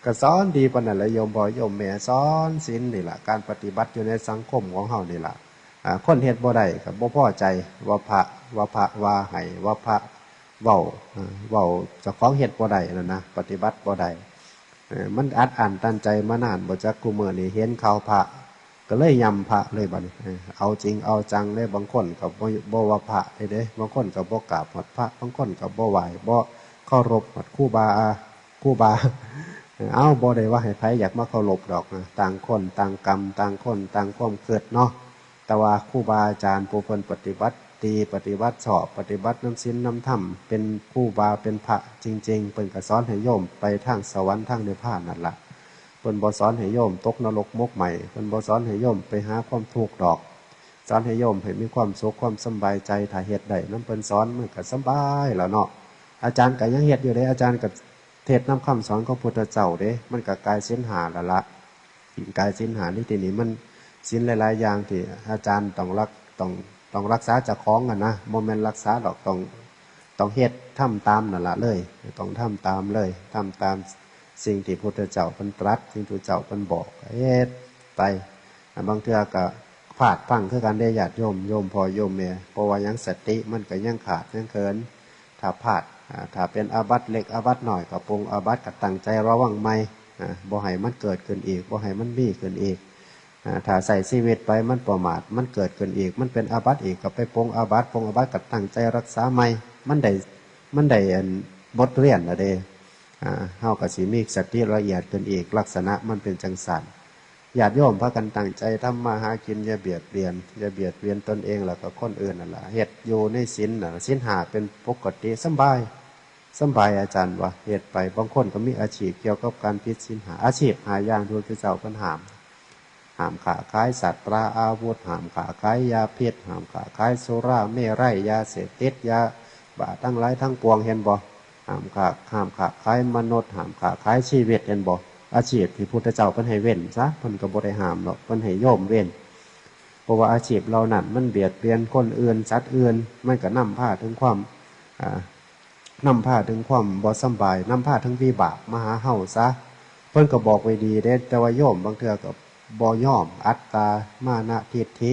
ก็สอนดีปานนั้นแหละโยมพ่อโยมแม่ สอนศีลนี่ล่ะ การปฏิบัติอยู่ในสังคมของเฮานี่ล่ะ อ่า คนเฮ็ดบ่ได้ก็บ่พอใจ ว่าพระ ว่าพระว่าให้ ว่าพระเว้า อ่า เว้าเจ้าของเฮ็ดบ่ได้นั่นนะ ปฏิบัติบ่ได้ เอ่อ มันอัดอั้นตันใจมานาน บ่จัก คู่มื้อนี้เห็นข่าวพระ ก็เลยย่ำพระเลยบัดนี้ เออ เอาจริงเอาจังเลย บางคนก็บ่ บ่ว่าพระเลยเด้ บางคนก็บ่กราบฮอดพระ บางคนก็บ่ไหว้ บ่เคารพฮอดครูบา ครูบา เออ เอ้า บ่ได้ว่าให้ไผอยากมาเคารพดอกนะ ต่างคนต่างกรรม ต่างคนต่างความคิดเนาะ แต่ว่าครูบาอาจารย์ผู้เพิ่นปฏิบัติดี ปฏิบัติชอบ ปฏิบัตินำศีลนำธรรม เป็นครูบา เป็นพระจริงๆ เพิ่นก็สอนให้โยมไปทางสวรรค์ทางนิพพานนั่นล่ะ เพิ่นบ่สอนให้โยมตกนรกหมกไหม้ เพิ่นบ่สอนให้โยมไปหาความทุกข์ดอก สอนให้โยมให้มีความสุขความสำบายใจ ถ้าเฮ็ดได้นำเพิ่นสอนมันก็สำบายแล้วเนาะ อาจารย์ก็ยังเฮ็ดอยู่เด้ อาจารย์ก็เทศน์นำคำสอนของพุทธเจ้าเด้ มันก็กายศีลห้าแล้วละ กายศีลห้าในที่นี้มันศีลหลายๆ อย่างที่อาจารย์ต้องรัก ต้อง ต้องรักษาเจ้าของอะนะ บ่แม่นรักษาดอก ต้อง ต้องเฮ็ด ทำตามนั่นล่ะเลย ต้องทำตามเลย ทำตามสิ่งที่พุทธเจ้าเพิ่นตรัส สิ่งที่พุทธเจ้าเพิ่นบอก เฮ็ดไป อ่า บางเทื่อก็พลาดพลั้งคือกันเด้ญาติโยม โยมพ่อโยมแม่ เพราะว่าหยัง สติมันก็ยังขาดยังเขิน ถ้าพลาด อ่า ถ้าเป็นอาบัติเล็กอาบัติน้อยก็ปรงอาบัติ ก็ตั้งใจระวังใหม่ อ่า บ่ให้มันเกิดขึ้นอีก บ่ให้มันมีขึ้นอีก อ่า ถ้าใช้ชีวิตไปมันประมาท มันเกิดขึ้นอีก มันเป็นอาบัติอีก ก็ไปปรงอาบัติ ปรงอาบัติก็ตั้งใจรักษาใหม่ มันได้ มันได้อันบทเรียนแล้วเด้ อ่า เฮาก็สิมีสติละเอียดขึ้นอีก ลักษณะมันเป็นจั่งซั้น ญาติโยมพากันตั้งใจทำมาหากิน อย่าเบียดเบียน อย่าเบียดเบียนตนเองแล้วก็คนอื่นนั่นล่ะ เฮ็ดอยู่ในศีลน่ะ ศีลห้าเป็นปกติ สำบาย สำบาย อาจารย์ว่า เฮ็ดไป บางคนก็มีอาชีพเกี่ยวกับการผิดศีลห้า อาชีพห้าอย่างที่พระพุทธเจ้าเพิ่นห้าม ห้ามค้าขายสัตว์ป่าอาวุธ ห้ามค้าขายยาพิษ ห้ามค้าขายสุราเมรัย ยาเสพติด ยาบ้าทั้งหลายทั้งปวง เห็นบ่ ห้ามค้า ห้ามค้าขายมนุษย์ ห้ามค้าขายชีวิต เห็นบ่ อาชีพที่พุทธเจ้าเพิ่นให้เว้นซะ เพิ่นก็บ่ได้ห้ามดอก เพิ่นให้โยมเว้น เพราะว่าอาชีพเหล่านั้นมันเบียดเบียนคนอื่น สัตว์อื่น มันก็นำพาถึงความ อ่า นำพาถึงความบ่สำบาย นำพาถึงวิบากมาหาเฮาซะ เพิ่นก็บอกไว้ดีเด้ แต่ว่าโยมบางเทื่อก็บ่ยอม อัตตา มานะ ทิฏฐิ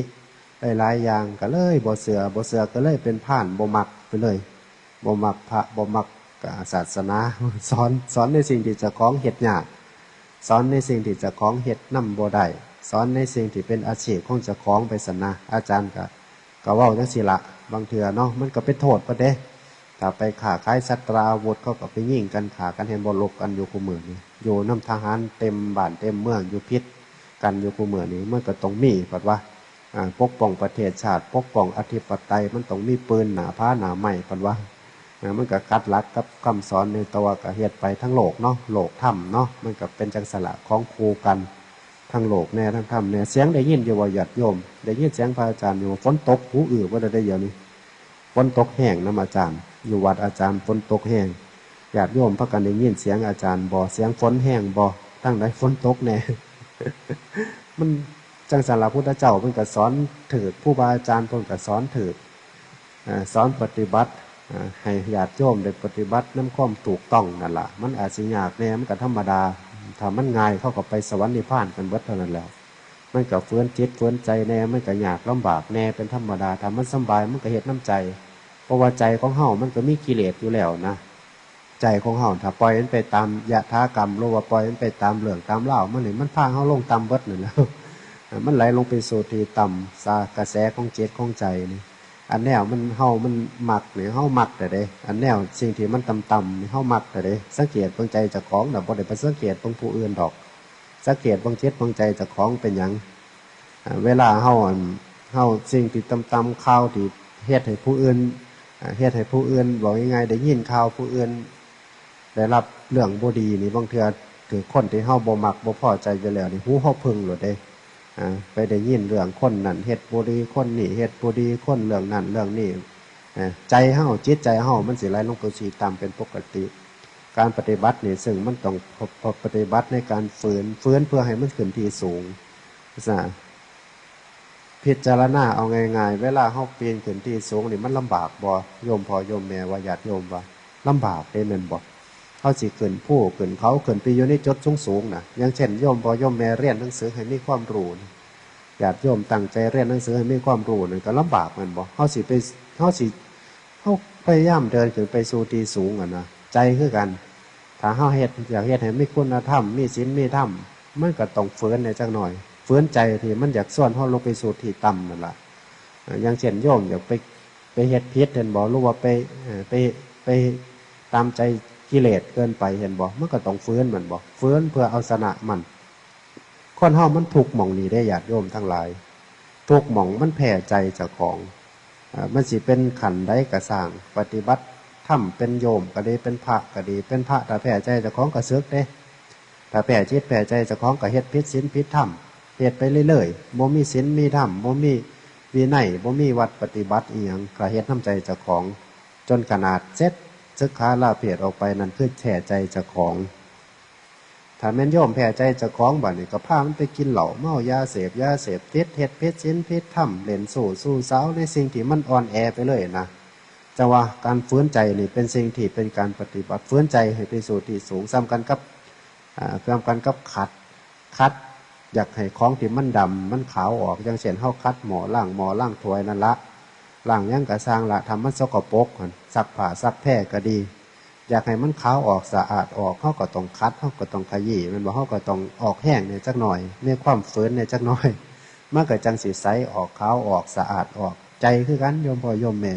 หลายๆอย่างก็เลยบ่เชื่อ บ่เชื่อก็เลยเป็นพราหมณ์บ่มักไปเลย บ่มักพระ บ่มักศาสนา สอน สอนในสิ่งที่เจ้าของเฮ็ดยาก สอนในสิ่งที่เจ้าของเฮ็ดนำบ่ได้ สอนในสิ่งที่เป็นอาชีพของเจ้าของไปซั้นนะ อาจารย์ก็ ก็เว้าจั่งซี้ละ บางเทื่อเนาะ มันก็เป็นโทษเพิ่นเด้ ถ้าไปค้าขายศัตราอาวุธ เขาก็ไปยิงกัน ฆ่ากัน เห็นบ่ รบกันอยู่คุมื้อนี้ อยู่นำทหารเต็มบ้านเต็มเมือง อยู่ผิดกันอยู่คุมื้อนี้ มันก็ต้องมี เพิ่นว่า อ่า ปกป้องประเทศชาติ ปกป้องอธิปไตย มันต้องมีปืนหน้าผาหน้าไม้ เพิ่นว่า อ่า มันก็ขัดหลักกับคำสอนนี่ แต่ว่าก็เฮ็ดไปทั้งโลกเนาะ โลกธรรมเนาะ มันก็เป็นจั่งซั้นละ ของคู่กัน ทั้งโลกแน่ ทั้งธรรมแน่ เสียงได้ยินอยู่บ่ญาติโยม ได้ยินเสียงพระอาจารย์อยู่บ่ ฝนตกหูอื้อบ่ได้ เดี๋ยวนี้ ฝนตกแฮงนำอาจารย์ อยู่วัดอาจารย์ฝนตกแฮง ญาติโยมพากันได้ยินเสียงอาจารย์บ่ เสียงฝนแฮงบ่ ทางใดฝนตกแน่ มันจั่งซั้นละ พุทธเจ้าเพิ่นก็สอนถูก ครูบาอาจารย์เพิ่นก็สอนถูก อ่า สอนปฏิบัติ อ่า ให้ญาติโยมได้ปฏิบัตินำความถูกต้องนั่นล่ะ มันอาจสิยากแน่ มันก็ธรรมดา ถ้ามันง่ายเขาก็ไปสวรรค์นิพพานกันเบิดเท่านั้นแหล้ว มันก็ฝืนจิตฝืนใจแน่ มันก็ยากลำบากแน่ เป็นธรรมดา ถ้ามันสำบายมันก็เฮ็ดนำใจ เพราะว่าใจของเฮามันก็มีกิเลสอยู่แล้วนะ ใจของเฮาถ้าปล่อยมันไปตามยถากรรม หรือว่าปล่อยมันไปตามเรื่องตามราวมันนี่ มันพาเฮาลงต่ำเบิดนั่นแหล้ว มันไหลลงไปสู่ที่ต่ำ ซะ กระแสของจิตของใจนี่ อันแนวมัน เฮามันมักนี่ เฮามักแต่เด้ อันแนวสิ่งที่มันต่ำๆนี่ เฮามักแต่เด้ สังเกตเบิ่งใจเจ้าของน่ะ บ่ได้ไปสังเกตเบิ่งผู้อื่นดอก สังเกตเบิ่งจิตเบิ่งใจเจ้าของเป็นหยัง อ่า เวลาเฮา อั่น เฮาสิ่งที่ต่ำๆ ข่าวที่เฮ็ดให้ผู้อื่น อ่า เฮ็ดให้ผู้อื่น เว้าง่ายๆ ได้ยินข่าวผู้อื่นได้รับเรื่องบ่ดีนี่ บางเทื่อถืกคนที่เฮาบ่มักบ่พอใจอยู่แล้วนี่ หูเฮาผึ่งโลดเด้ อ่า ไปได้ยินเรื่องคนนั้นเฮ็ดบ่ดี คนนี้เฮ็ดบ่ดี คนเรื่องนั้นเรื่องนี้ อ่า ใจเฮา จิตใจเฮามันสิไหลลงไปสู่ต่ำเป็นปกติ การปฏิบัตินี่ ซึ่งมันต้องปฏิบัติในการฝืน ฝืนเพื่อให้มันขึ้นที่สูง ซะ พิจารณาเอาง่ายๆ เวลาเฮาปีนขึ้นที่สูงนี่มันลำบากบ่ โยมพ่อโยมแม่ว่า ญาติโยมว่า ลำบากเด้แม่นบ่ เฮาสิขึ้นภูขึ้นเขา ขึ้นไปอยู่ในจุดสูงๆ น่ะ อย่างเช่น โยมพ่อโยมแม่เรียนหนังสือให้มีความรู้นี่ ญาติโยมตั้งใจเรียนหนังสือให้มีความรู้นั่นก็ลำบากแม่นบ่ เฮาสิไป เฮาสิ เฮาพยายามเดินขึ้นไปสู่ที่สูงอะนะ ใจคือกัน ถ้าเฮาเฮ็ด อยากเฮ็ดให้มีคุณธรรม มีศีล มีธรรม มันก็ต้องฝืนแหน่จักหน่อย ฝืนใจที่มันอยากชวนเฮาลงไปสู่ที่ต่ำนั่นล่ะ อ่า อย่างเช่นโยมอยากไป ไปเฮ็ดผิดแม่นบ่ หรือว่าไป เอ่อ ไป ไปตามใจกิเลสเกินไปแม่นบ่ มันก็ต้องฝืนแม่นบ่ ฝืนเพื่อเอาชนะมัน คนเฮามันทุกข์หม่องนี้เด้ ญาติโยมทั้งหลาย ทุกข์หม่องมันแพ้ใจเจ้าของ อ่า มันสิเป็นขั้นใดก็ซ่าง ปฏิบัติธรรมเป็นโยมก็ดี เป็นพระก็ดี เป็นพระถ้าแพ้ใจเจ้าของก็สึกเด้ ถ้าแพ้จิตแพ้ใจเจ้าของก็เฮ็ดผิดศีลผิดธรรม เฮ็ดไปเรื่อยๆ บ่มีศีลมีธรรม บ่มีวินัย บ่มีวัดปฏิบัติอิหยัง ก็เฮ็ดนำใจเจ้าของ จนขนาดเสร็จ สึกขาลาเพศออกไป นั่นคือแพ้ใจเจ้าของ ถ้าแม่นโยมแพ้ใจเจ้าของ บัดนี้ก็พามันไปกินเหล้า เมายาเสพ ยาเสพติด เฮ็ดผิดศีลผิดธรรม เล่นชู้ ชู้สาว ในสิ่งที่มันอ่อนแอไปเลยนะ จั่งว่าการฝืนใจนี่เป็นสิ่งที่เป็นการปฏิบัติ ฝืนใจให้ไปสู่ที่สูง ส่ำกันกับ อ่า ส่ำกันกับขัด ขัด อยากให้ของที่มันดำมันขาวออก อย่างเช่น เฮาขัดหม้อ ล้างหม้อ ล้างถ้วยนั่นละ ล้างหยังก็ซ่างละ ถ้ามันสกปรกหั่น ซักผ้าซักแพรก็ดี อยากให้มันขาวออกสะอาดออก เฮาก็ต้องขัด เฮาก็ต้องขยี้ แม่นบ่ เฮาก็ต้องออกแฮงแหน่จักหน่อย มีความฝืนแหน่จักหน่อย มันก็จั่งสิใสออก ขาวออก สะอาดออก ใจคือกัน โยมพ่อโยมแม่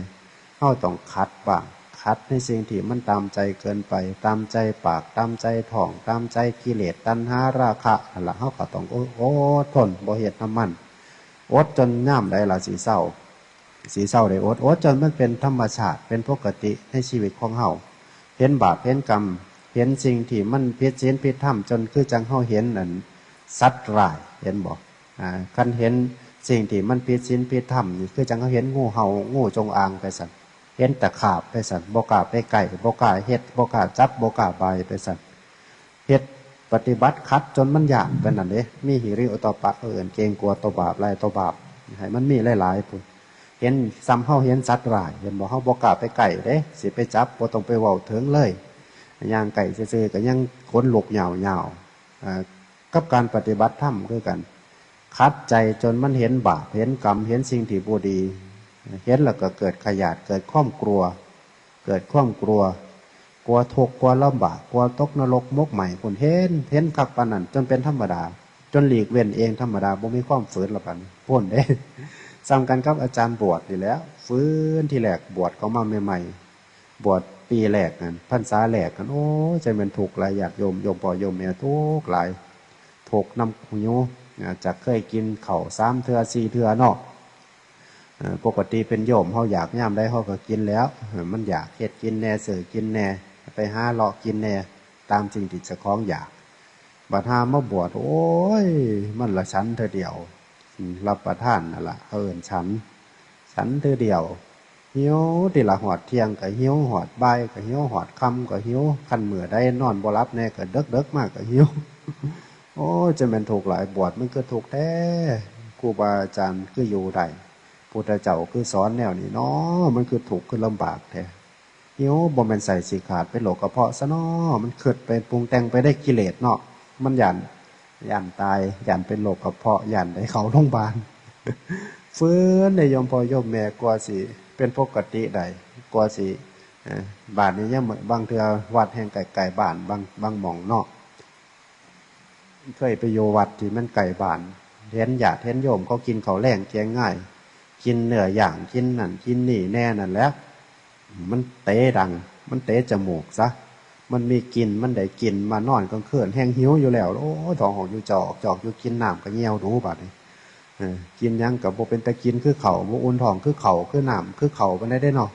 เฮาต้องขัดบ้าง ขัดในสิ่งที่มันตามใจเกินไป ตามใจปาก ตามใจท้อง ตามใจกิเลส ตัณหา ราคะ นั่นล่ะ เฮาก็ต้องอด อดทน บ่เฮ็ดนำมัน อดจนยามใดล่ะสิเซา สิเซาได้อด อดจนมันเป็นธรรมชาติ เป็นปกติในชีวิตของเฮา เห็นบาป เห็นกรรม เห็นสิ่งที่มันผิดศีลผิดธรรม จนคือจั่งเฮาเห็น อัน สัตว์ร้าย เห็นบ่ อ่า คันเห็นสิ่งที่มันผิดศีลผิดธรรมนี่ คือจั่งเฮาเห็นงูเห่า งูจงอางไปซั้น เห็นตะขาบไปซั้น บ่กล้าไปใกล้ บ่กล้าเฮ็ด บ่กล้าจับ บ่กล้าบายไปซั้น เฮ็ดปฏิบัติขัดจนมันย้านไปนั่นเด้ มีหิริโอตตัปปะ เอิ้นเกรงกลัวต่อบาป หลายต่อบาป ให้มันมีหลายๆ พุ้น เห็น ส่ำเฮาเห็นสัตว์ร้าย เห็นบ่ เฮาบ่กล้าไปใกล้เด้ สิไปจับ บ่ต้องไปเว้าถึงเลย ย่างใกล้ซื่อๆ ก็ยังขนลุกยาวๆ อ่า กับการปฏิบัติธรรมคือกัน ขัดใจจนมันเห็นบาป เห็นกรรม เห็นสิ่งที่บ่ดี เห็นแล้วก็เกิดขยาด เกิดความกลัว เกิดความกลัว กลัวทุกข์ กลัวลำบาก กลัวตกนรกหมกไหม้ พุ้น เห็น เห็นคักปานนั้น จนเป็นธรรมดา จนหลีกเว้นเองธรรมดา บ่มีความฝืนละบาดนี้ พุ้นเด้ ส่ำกันกับอาจารย์บวชนี่แหล้ว ฝืน ทีแรกบวชเข้ามาใหม่ๆ บวชปีแรกนั่น พรรษาแรกนั่น โอ้ย จั่งแม่นทุกข์หลาย ญาติโยม โยมพ่อโยมแม่ ทุกข์หลาย ทุกข์นำหิว อ่า จากเคยกินข้าวสามเทื่อสี่เทื่อเนาะ เอ่อ ปกติเป็นโยม เฮาอยากยามใดเฮาก็กินแล้ว เออ มันอยากเฮ็ดกินแหน่ ซื้อกินแหน่ ไปหาเลาะกินแหน่ ตามสิ่งที่เจ้าของอยาก บัดหามาบวช โอ้ย มันละฉันเทื่อเดียว อืม รับประทานนั่นล่ะ เขาเอิ้นฉัน ฉันเทื่อเดียว หิว ทีละฮอดเที่ยงก็หิว ฮอดบ่ายก็หิว ฮอดค่ำก็หิว คันมื้อใดนอนบ่หลับแหน่ก็เดิกๆ มาก็หิว โอ้ย จั่งแม่นทุกข์หลาย บวชมันคือทุกข์แท้ ครูบาอาจารย์คืออยู่ได้ พุทธเจ้าคือสอนแนวนี้น้อ มันคือทุกข์คือลำบากแท้ หิว บ่แม่นไส้สิขาด เป็นโรคกระเพาะซะน้อ มันคิดไปปรุงแต่งไปได้กิเลสเนาะ มันย้าน ย้านตาย ย้านเป็นโรคกระเพาะ ย้านได้เข้าโรงพยาบาล ฝืนได้โยมพ่อโยมแม่ กว่าสิเป็นปกติได้ กว่าสิ เอ่อ บาดนี้ยังบางเทื่อวัดแห่งไกลๆบ้าน บาง บางหม่องเนาะ เคยไปอยู่วัดที่มันไกลบ้าน เห็นญาติเห็นโยมเขากินข้าวแลงแกงง่าย กินเนื้อย่าง กินนั่นกินนี่แหน่นั่นแหละ มันเตะดัง มันเตะจมูกซะ มันมีกลิ่น มันได้กลิ่น มานอนกลางคืนแฮ่งหิวอยู่แล้ว โอ้ย ท้องห้องอยู่จอกจอกอยู่ กินน้ำก็เหี่ยวดูบาดนี้ เออ กินหยังก็บ่เป็นตากินคือข้าว บ่อุ่นท้องคือข้าว คือน้ำคือข้าวปานใดเด้เนาะ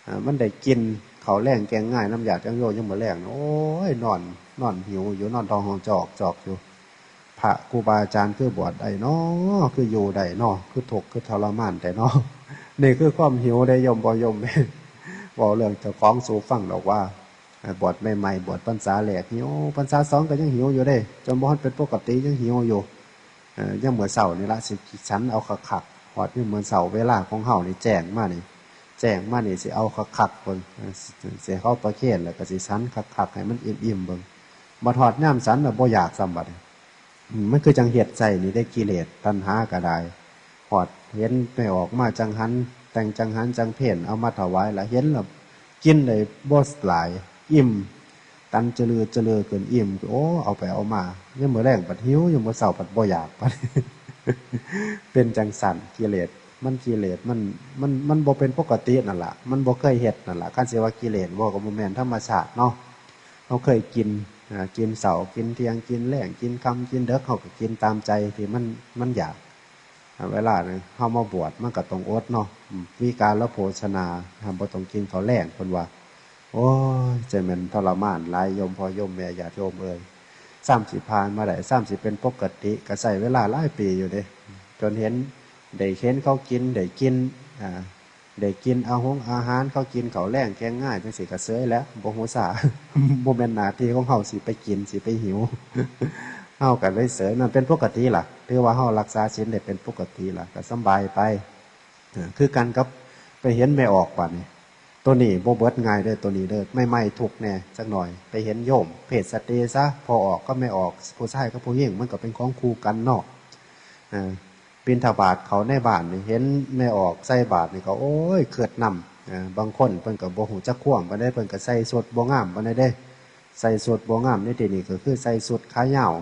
เออ มันได้กินข้าวแลงแกงง่ายนำญาตินำโยมยามมื้อแลง โอ้ย นอน นอนหิวอยู่ นอนท้องห้องจอกจอกอยู่ พระครูบาอาจารย์คือบวชได้น้อ คืออยู่ได้น้อ คือทุกข์คือทรมานแท้น้อ นี่คือความหิวเด้โยมพ่อโยมแม่ เว้าเรื่องเจ้าของสู่ฟังดอกว่า เอ่อ บวชใหม่ๆ บวชพรรรษาแรกหิว พรรษาสองก็ยังหิวอยู่เด้ จนบ่ทันเป็นปกติยังหิวอยู่ เอ่อ ยามมื้อเช้านี่ละสิฉันเอาคักๆ ฮอดยามมื้อเช้าเวลาของเฮานี่แจ้งมานี่ แจ้งมานี่สิเอาคักๆ เบิ่ง เอ่อ สิ สิเอาประเคนแล้วก็สิฉันคักๆ ให้มันอิ่มๆ เบิ่ง บัดฮอดยามฉันน่ะบ่อยากซ้ำบัดนี้ อืม มันคือจั่งเฮ็ดใส่นี่เด้ กิเลสตัณหาก็ได้ ฮอดเห็นแม่ออกมาจั่งหัน แต่งจั่งหันจั่งเพล เอามาถวายละ เห็นละกินได้บ่หลาย อิ่ม ตันจะลือจะลือขึ้น อิ่ม โอ้ เอาไปเอามา ยามมื้อแลงบัดหิว ยามมื้อเช้าบัดบ่อยาก บัด เป็นจั่งซั้น กิเลส มัน กิเลสมัน มัน มันบ่เป็นปกตินั่นล่ะ มันบ่เคยเฮ็ดนั่นล่ะ คันสิว่ากิเลสบ่ ก็บ่แม่นธรรมชาติเนาะ เฮาเคยกิน อ่า กินเช้า กินเที่ยง กินแลง กินค่ำ กินดึก เฮาก็กินตามใจที่มัน มันอยาก อ่า เวลานั้นเฮามาบวชมันก็ต้องอดเนาะ อืม วิกาลโภชนา อ่า บ่ต้องกินข้าวแลง เพิ่นว่า โอ้ย จั่งแม่นทรมานหลาย โยมพ่อโยมแม่ ญาติโยมเอ๋ย ซ้ำสิผ่านมาได้ ซ้ำสิเป็นปกติ ก็ใช้เวลาหลายปีอยู่เด้ จนเห็น ได้เห็นเขากิน ได้กิน อ่า ได้กินเอาหงอาหาร เขากินข้าวแลงแกงง่ายจั่งซี้ก็เสยแล้ว บ่ฮู้ซ่า บ่แม่นหน้าที่ของเฮาสิไปกิน สิไปหิว เฮาก็เลยเสย นั่นเป็นปกติล่ะ ถือว่าเฮารักษาศีลได้เป็นปกติล่ะ ก็สำบายไป เออ คือกันกับไปเห็นแม่ออกบาดนี้ ตัวนี้บ่เบิดง่ายเด้อ ตัวนี้เด้อ ใหม่ๆ ทุกข์แหน่จักหน่อย ไปเห็นโยมเพศสตรีซะ พ่อออกกับแม่ออก ผู้ชายกับผู้หญิง มันก็เป็นของคู่กันเนาะ เออ บิณฑบาตเข้าในบ้านนี่ เห็นแม่ออกใส่บาตรนี่ก็ โอ้ย คิดนำ เออ บางคนเพิ่นก็บ่ฮู้จักความปานใด เพิ่นก็ใส่ชุดบ่งามปานใดเด้ ใส่ชุดบ่งามในที่นี้ก็คือใส่ชุดขายาว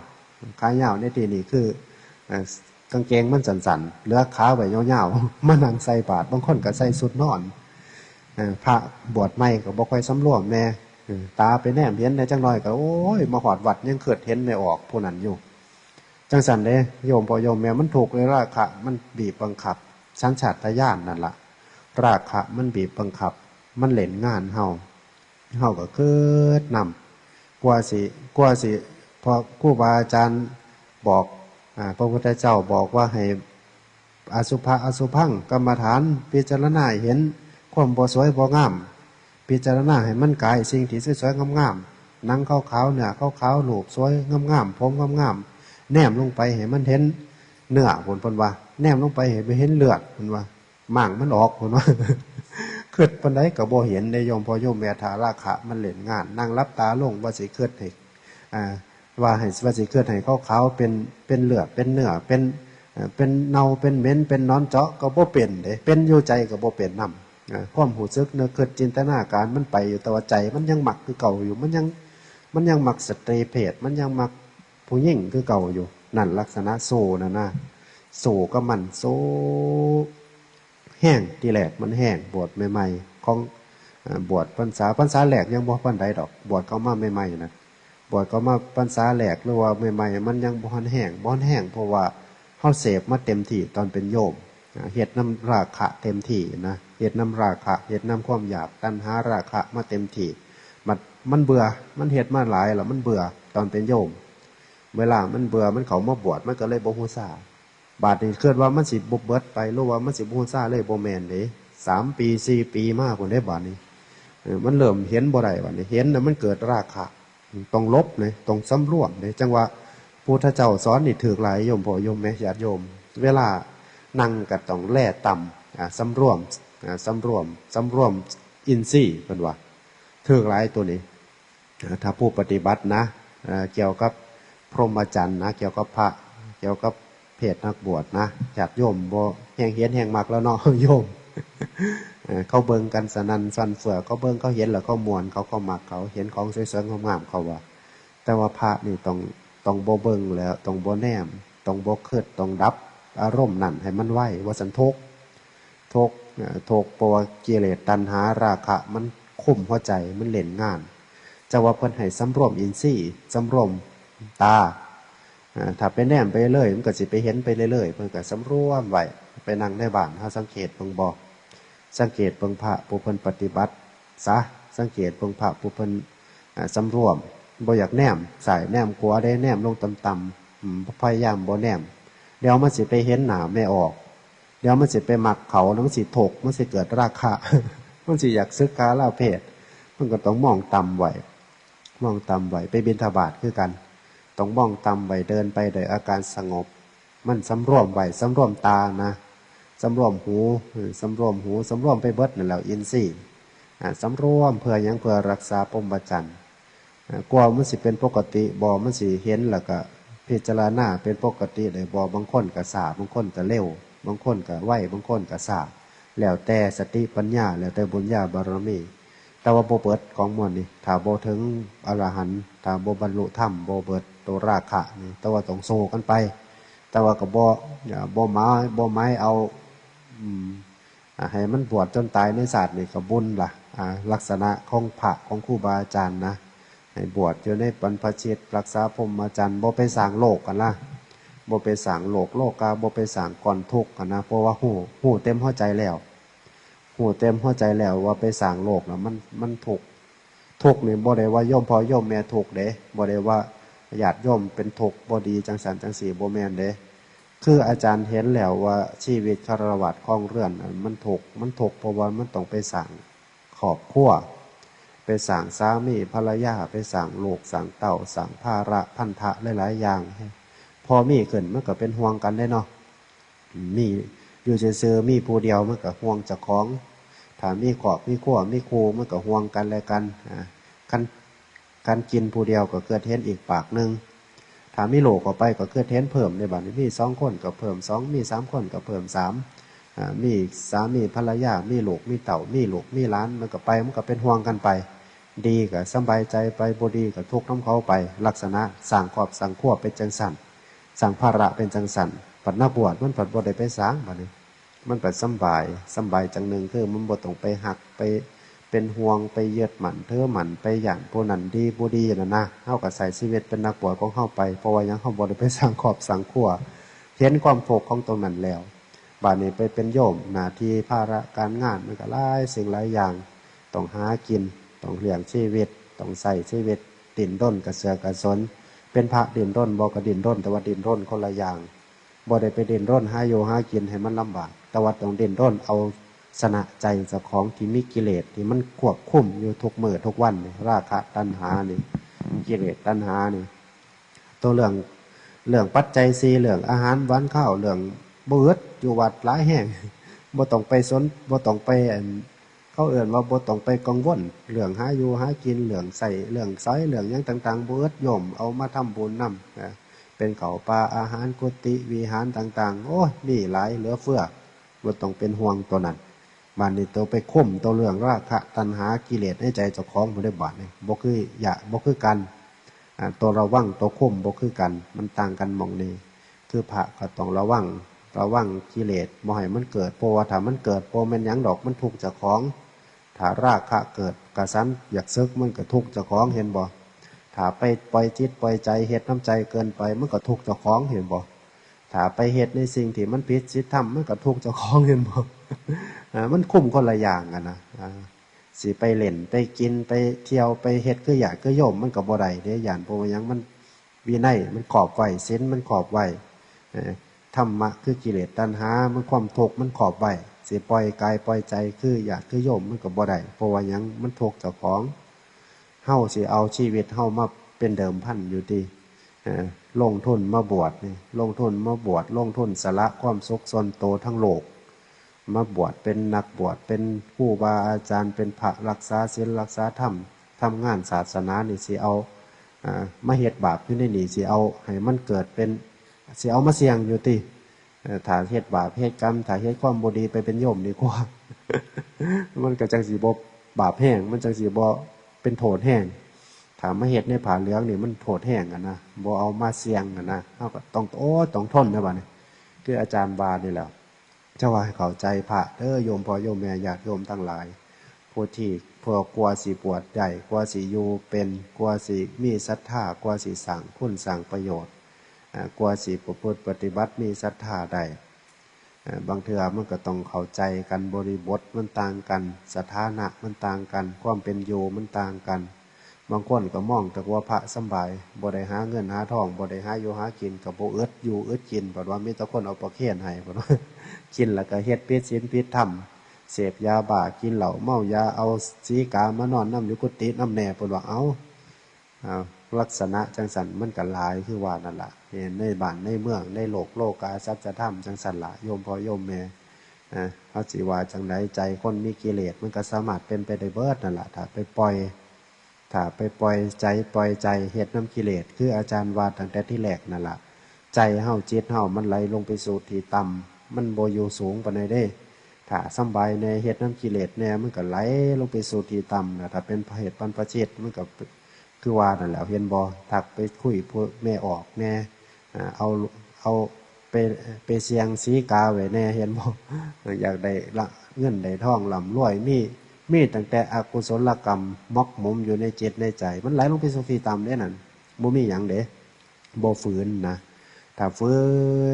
ขายาวในที่นี้คือ เอ่อ กางเกงมันสั้นๆ เหลือขาไว้ยาวๆ มานั่งใส่บาตร บางคนก็ใส่ชุดนอน เอ่อ พระบวชใหม่ก็บ่ค่อยสำรวมแหน่ เอ่อ ตาไปแนมเห็นแหน่จักหน่อยก็ โอ้ย มาฮอดวัดยังคิดเห็นแม่ออกผู้นั้นอยู่ จั่งซั้นเด้ โยมพ่อโยมแม่ มันทุกข์เลย ราคะมันบีบบังคับ สัญชาตญาณนั่นล่ะ ราคะมันบีบบังคับ มันเล่นงานเฮา เฮาก็คิดนำ กว่าสิ กว่าสิ พอครูบาอาจารย์บอก อ่า พระพุทธเจ้าบอกว่าให้ อสุภะอสุภัง กรรมฐาน พิจารณาให้เห็นความบ่สวยบ่งาม พิจารณาให้มันกายสิ่งที่สวยๆ งามๆ หนังขาวๆ เนื้อขาวๆ รูปสวยงามๆ ผมงามๆ แนมลงไปให้มันเห็นเนื้อ พุ้น เพิ่นว่า แนมลงไปให้มันเห็นเลือด เพิ่นว่า หมางมันออก เพิ่นว่า คิดปานใดก็บ่เห็นเด้ โยมพ่อโยมแม่ ถ้าราคะมันเล่นงาน นั่งหลับตาลง ว่าสิคิดให้ อ่า ว่าให้ ว่าสิคิดให้ขาวๆ เป็น เป็นเลือด เป็นเนื้อ เป็น เอ่อเป็นเน่าเป็นเหม็นเป็นหนอนเจาะก็บ่เป็นเด้ เป็นอยู่ใจก็บ่เป็นนำ เอ่อความรู้สึกนึกคิดจินตนาการมันไปอยู่ แต่ว่าใจมันยังมักคือเก่าอยู่ มันยัง มันยังมักสตรีเพศ มันยังมักผู้หญิงคือเก่าอยู่ นั่นลักษณะโซ่น่ะนะ โซ่กับมัน โซ่แฮง ทีแรกมันแฮง บวชใหม่ๆ ของ เอ่อบวชพรรษา พรรษาแรกยังบ่ปานใดดอก บวชเข้ามาใหม่ๆนะ บวชเข้ามาพรรษาแรกหรือว่าใหม่ๆ มันยังบ่ทันแฮง บ่ทันแฮง เพราะว่าเฮาเสพมาเต็มที่ตอนเป็นโยม อ่า เฮ็ดนำราคะเต็มที่นะ เฮ็ดนำราคะ เฮ็ดนำความอยาก ตัณหาราคะมาเต็มที่ มัน มันเบื่อ มันเฮ็ดมาหลายแล้วมันเบื่อ ตอนเป็นโยม เวลามันเบื่อ มันเข้ามาบวช มันก็เลยบ่ฮู้ซ่า บาดนี้คิดว่ามันสิบ่เบิดไป หรือว่ามันสิบ่ฮู้ซ่าเลย บ่แม่นเด้ สามปี สี่ปีมาพุ้นเด้ บาดนี้ เออ มันเริ่มเห็นบ่ได้ บาดนี้ เห็นแล้วมันเกิดราคะ ต้องหลบเด้ ต้องสำรวมเด้ จั่งว่าพุทธเจ้าสอนนี่ถูกหลาย โยมพ่อโยมแม่ญาติโยม เวลานั่งก็ต้องแลต่ำ อ่า สำรวม อ่า สำรวม สำรวมอินทรีย์ เพิ่นว่า ถูกหลายตัวนี้ อ่า ถ้าผู้ปฏิบัตินะ อ่า เกี่ยวกับพรหมจรรย์นะ เกี่ยวกับพระ เกี่ยวกับเพศนักบวชนะ ญาติโยมบ่แฮงเห็นแฮงมักแล้วเนาะ โยม เอ่อ เขาเบิ่งกันสนั่นสั่นเฟื่อ เขาเบิ่งเขาเห็นแล้วเขาม่วน เขา เขามัก เขาเห็นของสวยๆงามๆ เขาว่า แต่ว่าพระนี่ต้อง ต้องบ่เบิ่งแล้ว ต้องบ่แนม ต้องบ่คิด ต้องดับอารมณ์นั่นให้มันไว ว่าซั่น ทุกข์ ทุกข์ เอ่อ ทุกข์ เพราะว่ากิเลสตัณหาราคะมันคุมหัวใจ มันเล่นงาน จั่งว่าเพิ่นให้สำรวมอินทรีย์ สำรวมตา อ่า ถ้าไปแนมไปเลย มันก็สิไปเห็นไปเรื่อยๆ เพิ่นก็สำรวมไว้ ไปนั่งในบ้าน เฮาสังเกตเบิ่งบ่ สังเกตเบิ่งพระผู้เพิ่นปฏิบัติซะ สังเกตเบิ่งพระผู้เพิ่น อ่า สำรวม บ่อยากแนมซ้ายแนมขวาเด้ แนมลงต่ำๆ อืม พยายามบ่แนม เดี๋ยวมันสิไปเห็นหน้าแม่ออก เดี๋ยวมันสิไปมักเขา แล้วมันสิทุกข์ มันสิเกิดราคะ มันสิอยากสึกขาลาเพศ มันก็ต้องมองต่ำไว้ มองต่ำไว้ ไปบิณฑบาตคือกัน ต้องมองต่ำไว้ เดินไปด้วยอาการสงบ มันสำรวมไว้ สำรวมตานะ สำรวมหู เออ สำรวมหู สำรวมไปเบิดนั่นแหละ อินทรีย์ อ่า สำรวมเพื่อหยัง เพื่อรักษาพรหมจรรย์ อ่า กว่ามันสิเป็นปกติบ่ มันสิเห็นแล้วก็พิจารณาเป็นปกติได้บ่ บางคนก็ช้า บางคนก็เร็ว บางคนก็ไว บางคนก็ช้า แล้วแต่สติปัญญา แล้วแต่บุญญาบารมี แต่ว่าบ่เบิดของมวลนี่ ถ้าบ่ถึงอรหันต์ ถ้าบ่บรรลุธรรม บ่เบิดตัวราคะนี่ แต่ว่าต้องสู้กันไป แต่ว่าก็บ่ อ่า บ่หมาย บ่หมายเอา อืม อ่า ให้มันบวชจนตายในชาตินี่ก็บุญล่ะ อ่า ลักษณะของพระของครูบาอาจารย์นะ ให้บวชอยู่ในบรรพชิต รักษาพรหมจรรย์ บ่ไปสร้างโลกกันนะ บ่ไปสร้างโลกโลกา บ่ไปสร้างก้อนทุกข์กันนะ เพราะว่าฮู้ ฮู้เต็มหัวใจแล้ว ฮู้เต็มหัวใจแล้วว่าไปสร้างโลกนะ มัน มันทุกข์ ทุกข์นี่บ่ได้ว่าโยมพ่อโยมแม่ทุกข์เด้ บ่ได้ว่าญาติโยมเป็นทุกข์บ่ดีจังซั่นจังซี่ บ่แม่นเด้ คืออาจารย์เห็นแล้วว่าชีวิตคฤหัสถ์ครองเรือนน่ะมันทุกข์ มันทุกข์เพราะว่ามันต้องไปสร้างครอบครัว ไปสร้างสามีภรรยา ไปสร้างลูกสร้างเต้า สร้างภาระพันธะหลายๆอย่าง พอมีขึ้นมันก็เป็นห่วงกันเด้เนาะ มีอยู่ซื่อๆ มีผู้เดียวมันก็ห่วงเจ้าของ ถ้ามีครอบมีครัวมีคู่มันก็ห่วงกันและกัน อ่า คัน คันกินผู้เดียวก็เกิดเห็นอีกปากหนึ่ง ถ้ามีลูกเข้าไปก็เกิดเห็นเพิ่ม ในบัดนี้มีสองคนก็เพิ่มสอง มีสามคนก็เพิ่มสาม อ่า มีสามีภรรยา มีลูกมีเต้า มีลูกมีหลาน มันก็ไป มันก็เป็นห่วงกันไป ดีก็สำบายใจไป บ่ดีก็ทุกข์นำเขาไป ลักษณะสร้างครอบสร้างครัวเป็นจังซั่น สร้างภาระเป็นจังซั่น บัดนักบวชมันผัดบ่ได้ไปสร้าง บัดนี้ มันผัดสำบาย สำบายจังหนึ่งคือมันบ่ต้องไปฮัก ไปเป็นห่วง ไปยึดมั่นถือมั่น ไปย้านผู้นั้นดีบ่ดีนั่นนะ เฮาก็ใช้ชีวิตเป็นนักบวชของเฮาไป เพราะว่าหยัง เฮาบ่ได้ไปสร้างครอบสร้างครัว เห็นความทุกข์ของตรงนั้นแล้ว บัดนี้ไปเป็นโยม หน้าที่ภาระการงานมันก็หลายสิ่งหลายอย่าง ต้องหากิน ต้องเลี้ยงชีวิต ต้องใช้ชีวิต ดิ้นรนกระเสือกกระสน เป็นพระดิ้นรนบ่ก็ดิ้นรน แต่ว่าดิ้นรนคนละอย่าง บ่ได้ไปดิ้นรนหาอยู่หากินให้มันลำบาก แต่ว่าต้องดิ้นรนเอาชนะใจเจ้าของที่มีกิเลสที่มันควบคุมอยู่ทุกมื้อทุกวันนี่ ราคะตัณหานี่ กิเลสตัณหานี่ ตัวเรื่อง เรื่องปัจจัยสี่ เรื่องอาหารหวานคาว เรื่องบ่อึด อยู่วัดหลายแห่ง บ่ต้องไปสน บ่ต้องไปอัน เขาเอิ้นว่าบ่ต้องไปกังวล เรื่องหาอยู่หากิน เรื่องใช้ เรื่องสอย เรื่องหยังต่างๆ บ่อึด โยมเอามาทำบุญนำนะ ไป เป็นเข้าป่า อาหาร กุฏิวิหารต่างๆ โอ้ย มีหลายเหลือเฟือ บ่ต้องเป็นห่วงตัวนั้น บาดนี้ตัวไปคุมตัวเรื่องราคะตัณหากิเลสในใจเจ้าของบ่ได้ บาดนี้บ่คือ อย่า บ่คือกัน อ่า ตัวระวังตัวคุมบ่คือกัน มันต่างกันหม่องนี้ คือพระก็ต้องระวัง ระวังกิเลสบ่ให้มันเกิด เพราะว่าถ้ามันเกิด บ่แม่นหยังดอก มันทุกข์เจ้าของ ถ้าราคะเกิด กระสันอยากเสิก มันก็ทุกข์เจ้าของ เห็นบ่ ถ้าไปปล่อยจิตปล่อยใจ เฮ็ดน้ำใจเกินไป มันก็ทุกข์เจ้าของ เห็นบ่ ถ้าไปเฮ็ดในสิ่งที่มันผิดศีลธรรม มันก็ทุกข์เจ้าของ เห็นบ่ อ่า มันคุมคนละอย่างกันนะ อ่า สิไปเล่น ไปกิน ไปเที่ยว ไปเฮ็ดคืออยากคือโยม มันก็บ่ได้เด้ ย้าน เพราะว่าหยัง มันวินัยมันครอบไว้ ศีลมันครอบไว้ เอ่อ ธรรมะคือกิเลสตัณหา มันความทุกข์มันครอบไว้ สิปล่อยกายปล่อยใจคืออยากคือโยม มันก็บ่ได้ เพราะว่าหยัง มันทุกข์เจ้าของ เฮาสิเอาชีวิตเฮามาเป็นเดิมพันอยู่ติ เอ่อ ลงทุนมาบวชนี่ ลงทุนมาบวช ลงทุนสละความสุขส่วนตัวทั้งโลก มาบวชเป็นนักบวช เป็นครูบาอาจารย์ เป็นพระรักษาศีลรักษาธรรม ทำงานศาสนานี่ สิเอา อ่า มาเฮ็ดบาปอยู่ในนี่ สิเอาให้มันเกิดเป็น สิเอามาเสี่ยงอยู่ติ เอ่อ ถ้าเฮ็ดบาปเฮ็ดกรรม ถ้าเฮ็ดความบ่ดีไปเป็นโยมดีกว่า มันก็จั่งสิบ่บาปแฮง มันจั่งสิบ่เป็นโทษแฮง ถ้ามาเฮ็ดในผ้าเหลืองนี่มันโทษแฮงอะนะ บ่เอามาเสี่ยงอะนะ เฮาก็ต้อง โอ้ ต้องทนนะบัดนี้ คืออาจารย์ว่านี่แหละ จะว่าให้เข้าใจพระเด้อ โยมพ่อโยมแม่ญาติโยมทั้งหลาย ผู้ที่ เพื่อกลัวสิบวชได้ กลัวสิอยู่เป็น กลัวสิมีศรัทธา กลัวสิสร้างคุณสร้างประโยชน์ อ่า กลัวสิประพฤติปฏิบัติมีศรัทธาได้ อ่า บางเทื่อมันก็ต้องเข้าใจกัน บริบทมันต่างกัน สถานะมันต่างกัน ความเป็นอยู่มันต่างกัน บางคนก็มองแต่ว่าพระสำบาย บ่ได้หาเงินหาทอง บ่ได้หาอยู่หากิน ก็บ่อึดอยู่อึดกิน บัดว่ามีแต่คนเอาประเคนให้ บัดว่า กินแล้วก็เฮ็ดผิดศีลผิดธรรม เสพยาบ้า กินเหล้าเมายา เอาสีกามานอนนำอยู่กุฏินำแหน่ เพิ่นว่า เอ้า อ่า ลักษณะจั่งซั้นมันก็หลายคือว่านั่นล่ะ ในบ้านในเมือง ในโลกโลกาสัจธรรมจั่งซั้นล่ะ โยมพ่อโยมแม่ อ่า เฮาสิว่าจั่งใด ใจคนมีกิเลสมันก็สามารถเป็นไปได้เบิดนั่นล่ะ ถ้าไปปล่อย ถ้าไปปล่อยใจปล่อยใจเฮ็ดนำกิเลส คืออาจารย์ว่าตั้งแต่ทีแรกนั่นล่ะ ใจเฮาจิตเฮามันไหลลงไปสู่ที่ต่ำ มันบ่อยู่สูงปานใดเด้ ถ้าสำบายแหน่เฮ็ดนำกิเลสแหน่ มันก็ไหลลงไปสู่ที่ต่ำนะ ถ้าเป็นพระเหตุบรรพชิตมันก็คือว่านั่นแหละ เห็นบ่ ทักไปคุยพวกแม่ออกแหน่ อ่า เอา เอาไป ไปเสี่ยงสีกาไว้แหน่ เห็นบ่ อยากได้ละเงินได้ทองร่ำรวย มี มีตั้งแต่อกุศลกรรมหมกหมมอยู่ในจิตในใจ มันไหลลงไปสู่ที่ต่ำเด้นั่น บ่มีหยังเด้ บ่ฝืนนะ ถ้าฝื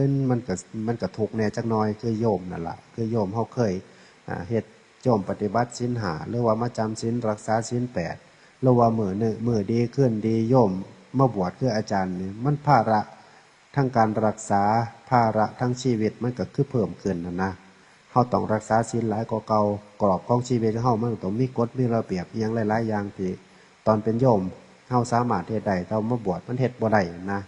นมันก็ มันก็ทุกข์แหน่จักหน่อย คือโยมนั่นล่ะ คือโยมเฮาเคย อ่า เฮ็ด โยมปฏิบัติศีลห้า หรือว่ามาจำศีลรักษาศีลแปด หรือว่ามื้อนึง มื้อดีคืนดีโยมมาบวชคืออาจารย์นี่ มันภาระทั้งการรักษา ภาระทั้งชีวิตมันก็คือเพิ่มขึ้นนั่นนะ เฮาต้องรักษาศีลหลายกว่าเก่า กรอบของชีวิตเฮามันต้องมีกฎมีระเบียบอิหยังหลายๆอย่างที่ตอนเป็นโยมเฮาสามารถเฮ็ดได้ แต่มาบวชมันเฮ็ดบ่ได้นะ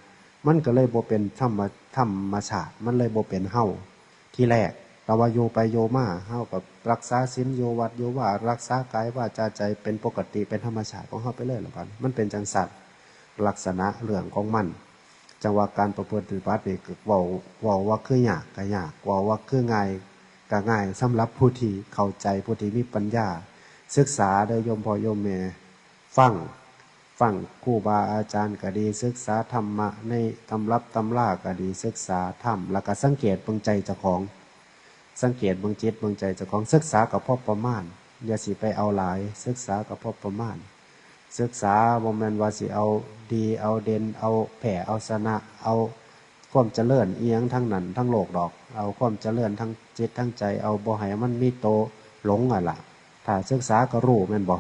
มันก็เลยบ่เป็นธรรม ธรรมชาติ มันเลยบ่เป็นเฮา ทีแรก แต่ว่าอยู่ไปอยู่มา เฮาก็รักษาศีล อยู่วัดอยู่วา รักษากายวาจาใจเป็นปกติ เป็นธรรมชาติของเฮาไปเลยล่ะบัดนี้ มันเป็นจั่งซั้น ลักษณะเรื่องของมัน จั่งว่าการประพฤติปฏิบัตินี่ก็เว้า เว้าว่าคือยากก็ยาก เว้าว่าคือง่ายก็ง่าย สำหรับผู้ที่เข้าใจ ผู้ที่มีปัญญา ศึกษาเด้อโยมพ่อโยมแม่ ฟัง ฟังครูบาอาจารย์ก็ดี ศึกษาธรรมะในตำรับตำราก็ดี ศึกษาธรรม แล้วก็สังเกตเบิ่งใจเจ้าของ สังเกตเบิ่งจิตเบิ่งใจเจ้าของ ศึกษาก็พอประมาณ อย่าสิไปเอาหลาย ศึกษาก็พอประมาณ ศึกษาบ่แม่นว่าสิเอาดี เอาเด่น เอาแพ้ เอาชนะ เอาความเจริญอิหยังทั้งนั้นทั้งโลกดอก เอาความเจริญทั้งจิตทั้งใจ เอาบ่ให้มันมีโตหลงอะล่ะ ถ้าศึกษาก็รู้แม่นบ่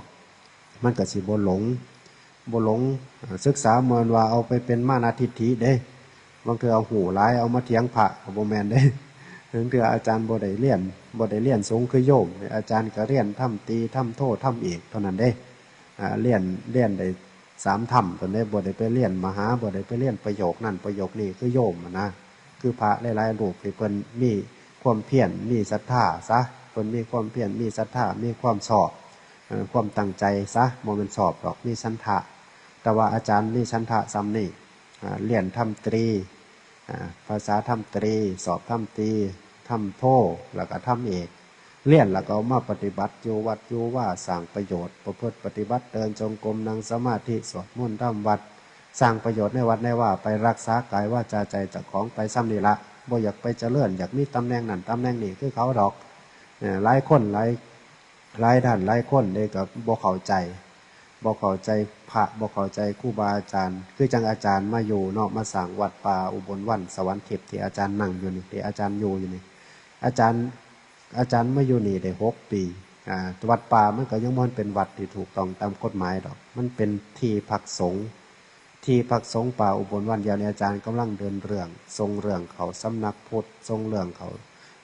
มันก็สิบ่หลง บ่หลง อ่า ศึกษาเหมือนว่าเอาไปเป็นมานะทิฏฐิเด้ บางเทื่อเอาฮู้หลายเอามาเถียงพระก็บ่แม่นเด้ ถึงเทื่ออาจารย์บ่ได้เรียน บ่ได้เรียนสูงคือโยม อาจารย์ก็เรียนธรรมตรี ธรรมโท ธรรมเอกเท่านั้นเด้ อ่า เรียน เรียนได้สามธรรมเท่านั้นเด้ บ่ได้ไปเรียนมหา บ่ได้ไปเรียนประโยคนั้นประโยคนี้คือโยมอะนะ คือพระหลายๆรูปที่เพิ่นมีความเพียร มีศรัทธาซะ เพิ่นมีความเพียร มีศรัทธา มีความชอบ เอ่อ ความตั้งใจซะ บ่แม่นชอบดอก มีฉันทะ แต่ว่าอาจารย์มีฉันทะส่ำนี้ อ่าเรียนทำตรี อ่าภาษาทำตรี สอบทำตรี ทำโท แล้วก็ทำเอก เรียนแล้วก็เอามาปฏิบัติอยู่วัดอยู่วา สร้างประโยชน์ ประพฤติปฏิบัติ เดินจงกรม นั่งสมาธิ สวดมนต์ทำวัด สร้างประโยชน์ในวัดในวา ไปรักษากายวาจาใจเจ้าของไปส่ำนี่ละ บ่อยากไปเจริญ อยากมีตำแหน่งนั่นตำแหน่งนี้คือเขาดอก เอ่อหลายคนหลายหลายท่านหลายคนเด้ก็บ่เข้าใจ บ่เข้าใจพระ บ่เข้าใจครูบาอาจารย์ คือจั่งอาจารย์มาอยู่เนาะ มาสร้างวัดป่าอุบลวันสวรรค์ทิพย์ที่อาจารย์นั่งอยู่นี่ ที่อาจารย์อยู่อยู่นี่ อาจารย์ อาจารย์มาอยู่นี่ได้หกปี อ่า วัดป่ามันก็ยังบ่ทันเป็นวัดที่ถูกต้องตามกฎหมายดอก มันเป็นที่พักสงฆ์ ที่พักสงฆ์ป่าอุบลวัน เดี๋ยวนี้อาจารย์กำลังเดินเรื่อง ส่งเรื่องเข้าสำนักพุทธ ส่งเรื่องเข้า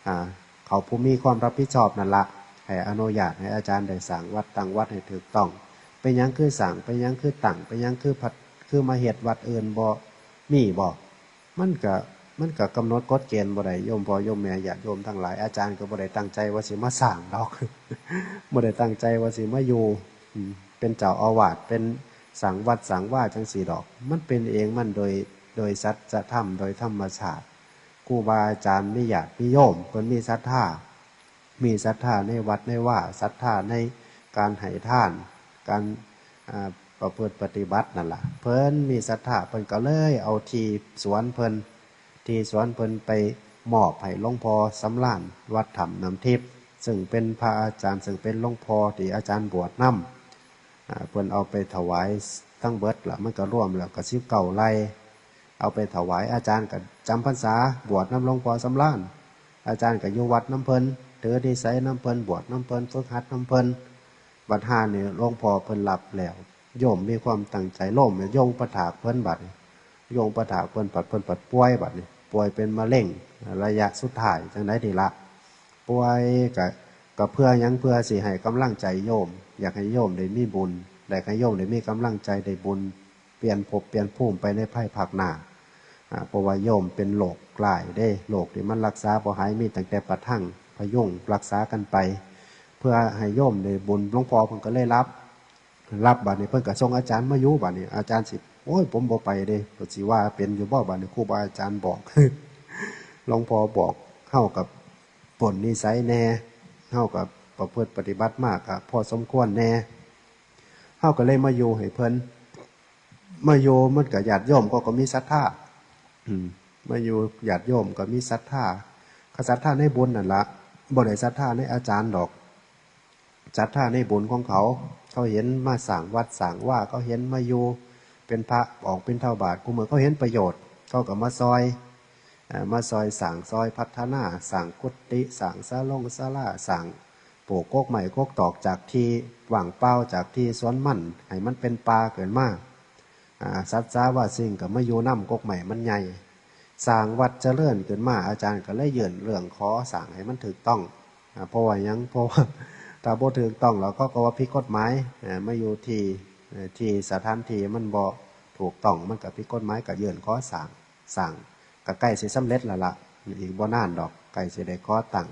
อ่า เขาผู้มีความรับผิดชอบนั่นละ ให้อนุญาตให้อาจารย์ได้สร้างวัดตั้งวัดให้ถูกต้อง เป็นหยังคือสร้าง เป็นหยังคือตั้ง เป็นหยังคือพัด คือมาเฮ็ดวัดอื่นบ่ มีบ่ มันก็ มันก็กำหนดกฎเกณฑ์บ่ได้ โยมพ่อโยมแม่ญาติโยมทั้งหลาย อาจารย์ก็บ่ได้ตั้งใจว่าสิมาสร้างดอก บ่ได้ตั้งใจว่าสิมาอยู่ อืม เป็นเจ้าอาวาส เป็นสร้างวัดสร้างวาจั่งซี้ดอก มันเป็นเองมันโดย โดยสัจธรรม โดยธรรมชาติ ครูบาอาจารย์มีญาติมีโยม เพิ่นมีศรัทธา มีศรัทธาในวัดในวา ศรัทธาในการให้ทาน การ อ่า ประพฤติปฏิบัตินั่นล่ะ เพิ่นมีศรัทธา เพิ่นก็เลยเอาที่สวนเพิ่น ที่สวนเพิ่นไปมอบให้หลวงพ่อสำราญ วัดถ้ำน้ำทิพย์ ซึ่งเป็นพระอาจารย์ ซึ่งเป็นหลวงพ่อที่อาจารย์บวชนำ อ่า เพิ่นเอาไปถวายทั้งเบิดละ มันก็รวมแล้วก็สิบเก้าไร่ เอาไปถวาย อาจารย์ก็จำพรรษาบวชนำหลวงพ่อสำราญ อาจารย์ก็อยู่วัดนำเพิ่น ถือนิสัยนำเพิ่น บวชนำเพิ่น ฝึกหัดนำเพิ่น บัดห่านี่หลวงพ่อเพิ่นหลับแล้ว โยมมีความตั้งใจ โยมโยมอุปถากเพิ่นบัดนี้ โยมอุปถากเพิ่นปัด เพิ่นปัดป่วยบัดนี้ ป่วยเป็นมะเร็งระยะสุดท้ายจั่งใด๋นี่ละ ป่วยก็ ก็เพื่อหยัง เพื่อสิให้กำลังใจโยม อยากให้โยมได้มีบุญ อยากให้โยมได้มีกำลังใจ ได้บุญ เปลี่ยนภพเปลี่ยนภูมิไปในภายภาคหน้า อ่า เพราะว่าโยมเป็นโรคร้ายเด้ โรคที่มันรักษาบ่หาย มีตั้งแต่ประทังพยุงรักษากันไป เพื่อให้โยมได้บุญ หลวงพ่อเพิ่นก็เลยหลับ หลับบัดนี้เพิ่นก็ส่งอาจารย์มาอยู่บัดนี้ อาจารย์สิ โอ้ย ผมบ่ไปเด้ ก็สิว่าเป็นอยู่บ่บัดนี้ ครูบาอาจารย์บอก หลวงพ่อบอก เฮาก็ปนนิสัยแน่ เฮาก็ประพฤติปฏิบัติมาก็พอสมควรแน่ เฮาก็เลยมาอยู่ให้เพิ่น มาอยู่มันก็ญาติโยมก็ ก็มีศรัทธา อืม มาอยู่ญาติโยมก็มีศรัทธา คันศรัทธาในบุญนั่นละ บ่ได้ศรัทธาในอาจารย์ดอก ศรัทธาในบุญของเขา เขาเห็นมาสร้างวัดสร้างวา เขาเห็นมาอยู่เป็นพระออกบิณฑบาต คู่มื้อเขาเห็นประโยชน์ เขาก็มาซอย เอ่อ มาซอยสร้าง ซอยพัฒนา สร้างกุฏิ สร้างศาลงศาลา สร้างปลูกกกไม้กกตอก จากที่ว่างเปล่า จากที่สวนมัน ให้มันเป็นป่าขึ้นมา อ่า สัตว์สาว่าสิ่งก็มาอยู่นำ กกไม้มันใหญ่ สร้างวัดเจริญขึ้นมา อาจารย์ก็เลยยื่นเรื่องขอสร้างให้มันถูกต้อง อ่า เพราะว่าหยัง เพราะว่าถ้าบ่ถูกต้องแล้วเขาก็ว่าผิดกฎหมาย อ่า มาอยู่ที่ เอ่อ ที่สถานที่มันบ่ถูกต้อง มันก็ผิดกฎหมาย ก็ยื่นขอสร้าง สร้าง ก็ใกล้สิสำเร็จแล้วละ อีกบ่นานดอก ใกล้สิได้ขอตั้ง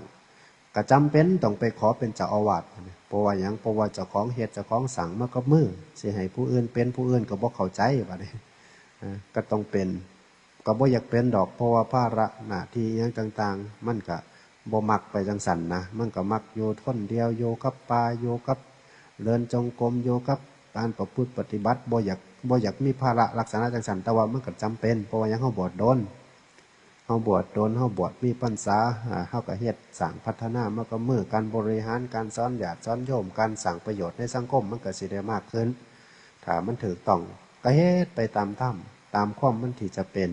ก็จำเป็นต้องไปขอเป็นเจ้าอาวาส เพราะว่าหยัง เพราะว่าเจ้าของเฮ็ดเจ้าของสร้างมากับมือ สิให้ผู้อื่นเป็น ผู้อื่นก็บ่เข้าใจบัดนี้ อ่า ก็ต้องเป็น ก็บ่อยากเป็นดอก เพราะว่าภาระหน้าที่อิหยังต่างๆ มันก็บ่มักไปจั่งซั้นนะ มันก็มักอยู่คนเดียว อยู่กับป่า อยู่กับเดินจงกรม อยู่กับการประพฤติปฏิบัติ บ่อยาก บ่อยากมีภาระลักษณะจั่งซั้น แต่ว่ามันก็จำเป็น เพราะว่าหยัง เฮาบวชโดน เฮาบวชโดน เฮาบวชมีพรรษา อ่า เฮาก็เฮ็ดสร้างพัฒนามากับมือ การบริหาร การสอนญาติสอนโยม การสร้างประโยชน์ในสังคม มันก็สิได้มากขึ้น ถ้ามันถูกต้อง ก็เฮ็ดไปตามธรรม ตามความมันที่จะเป็น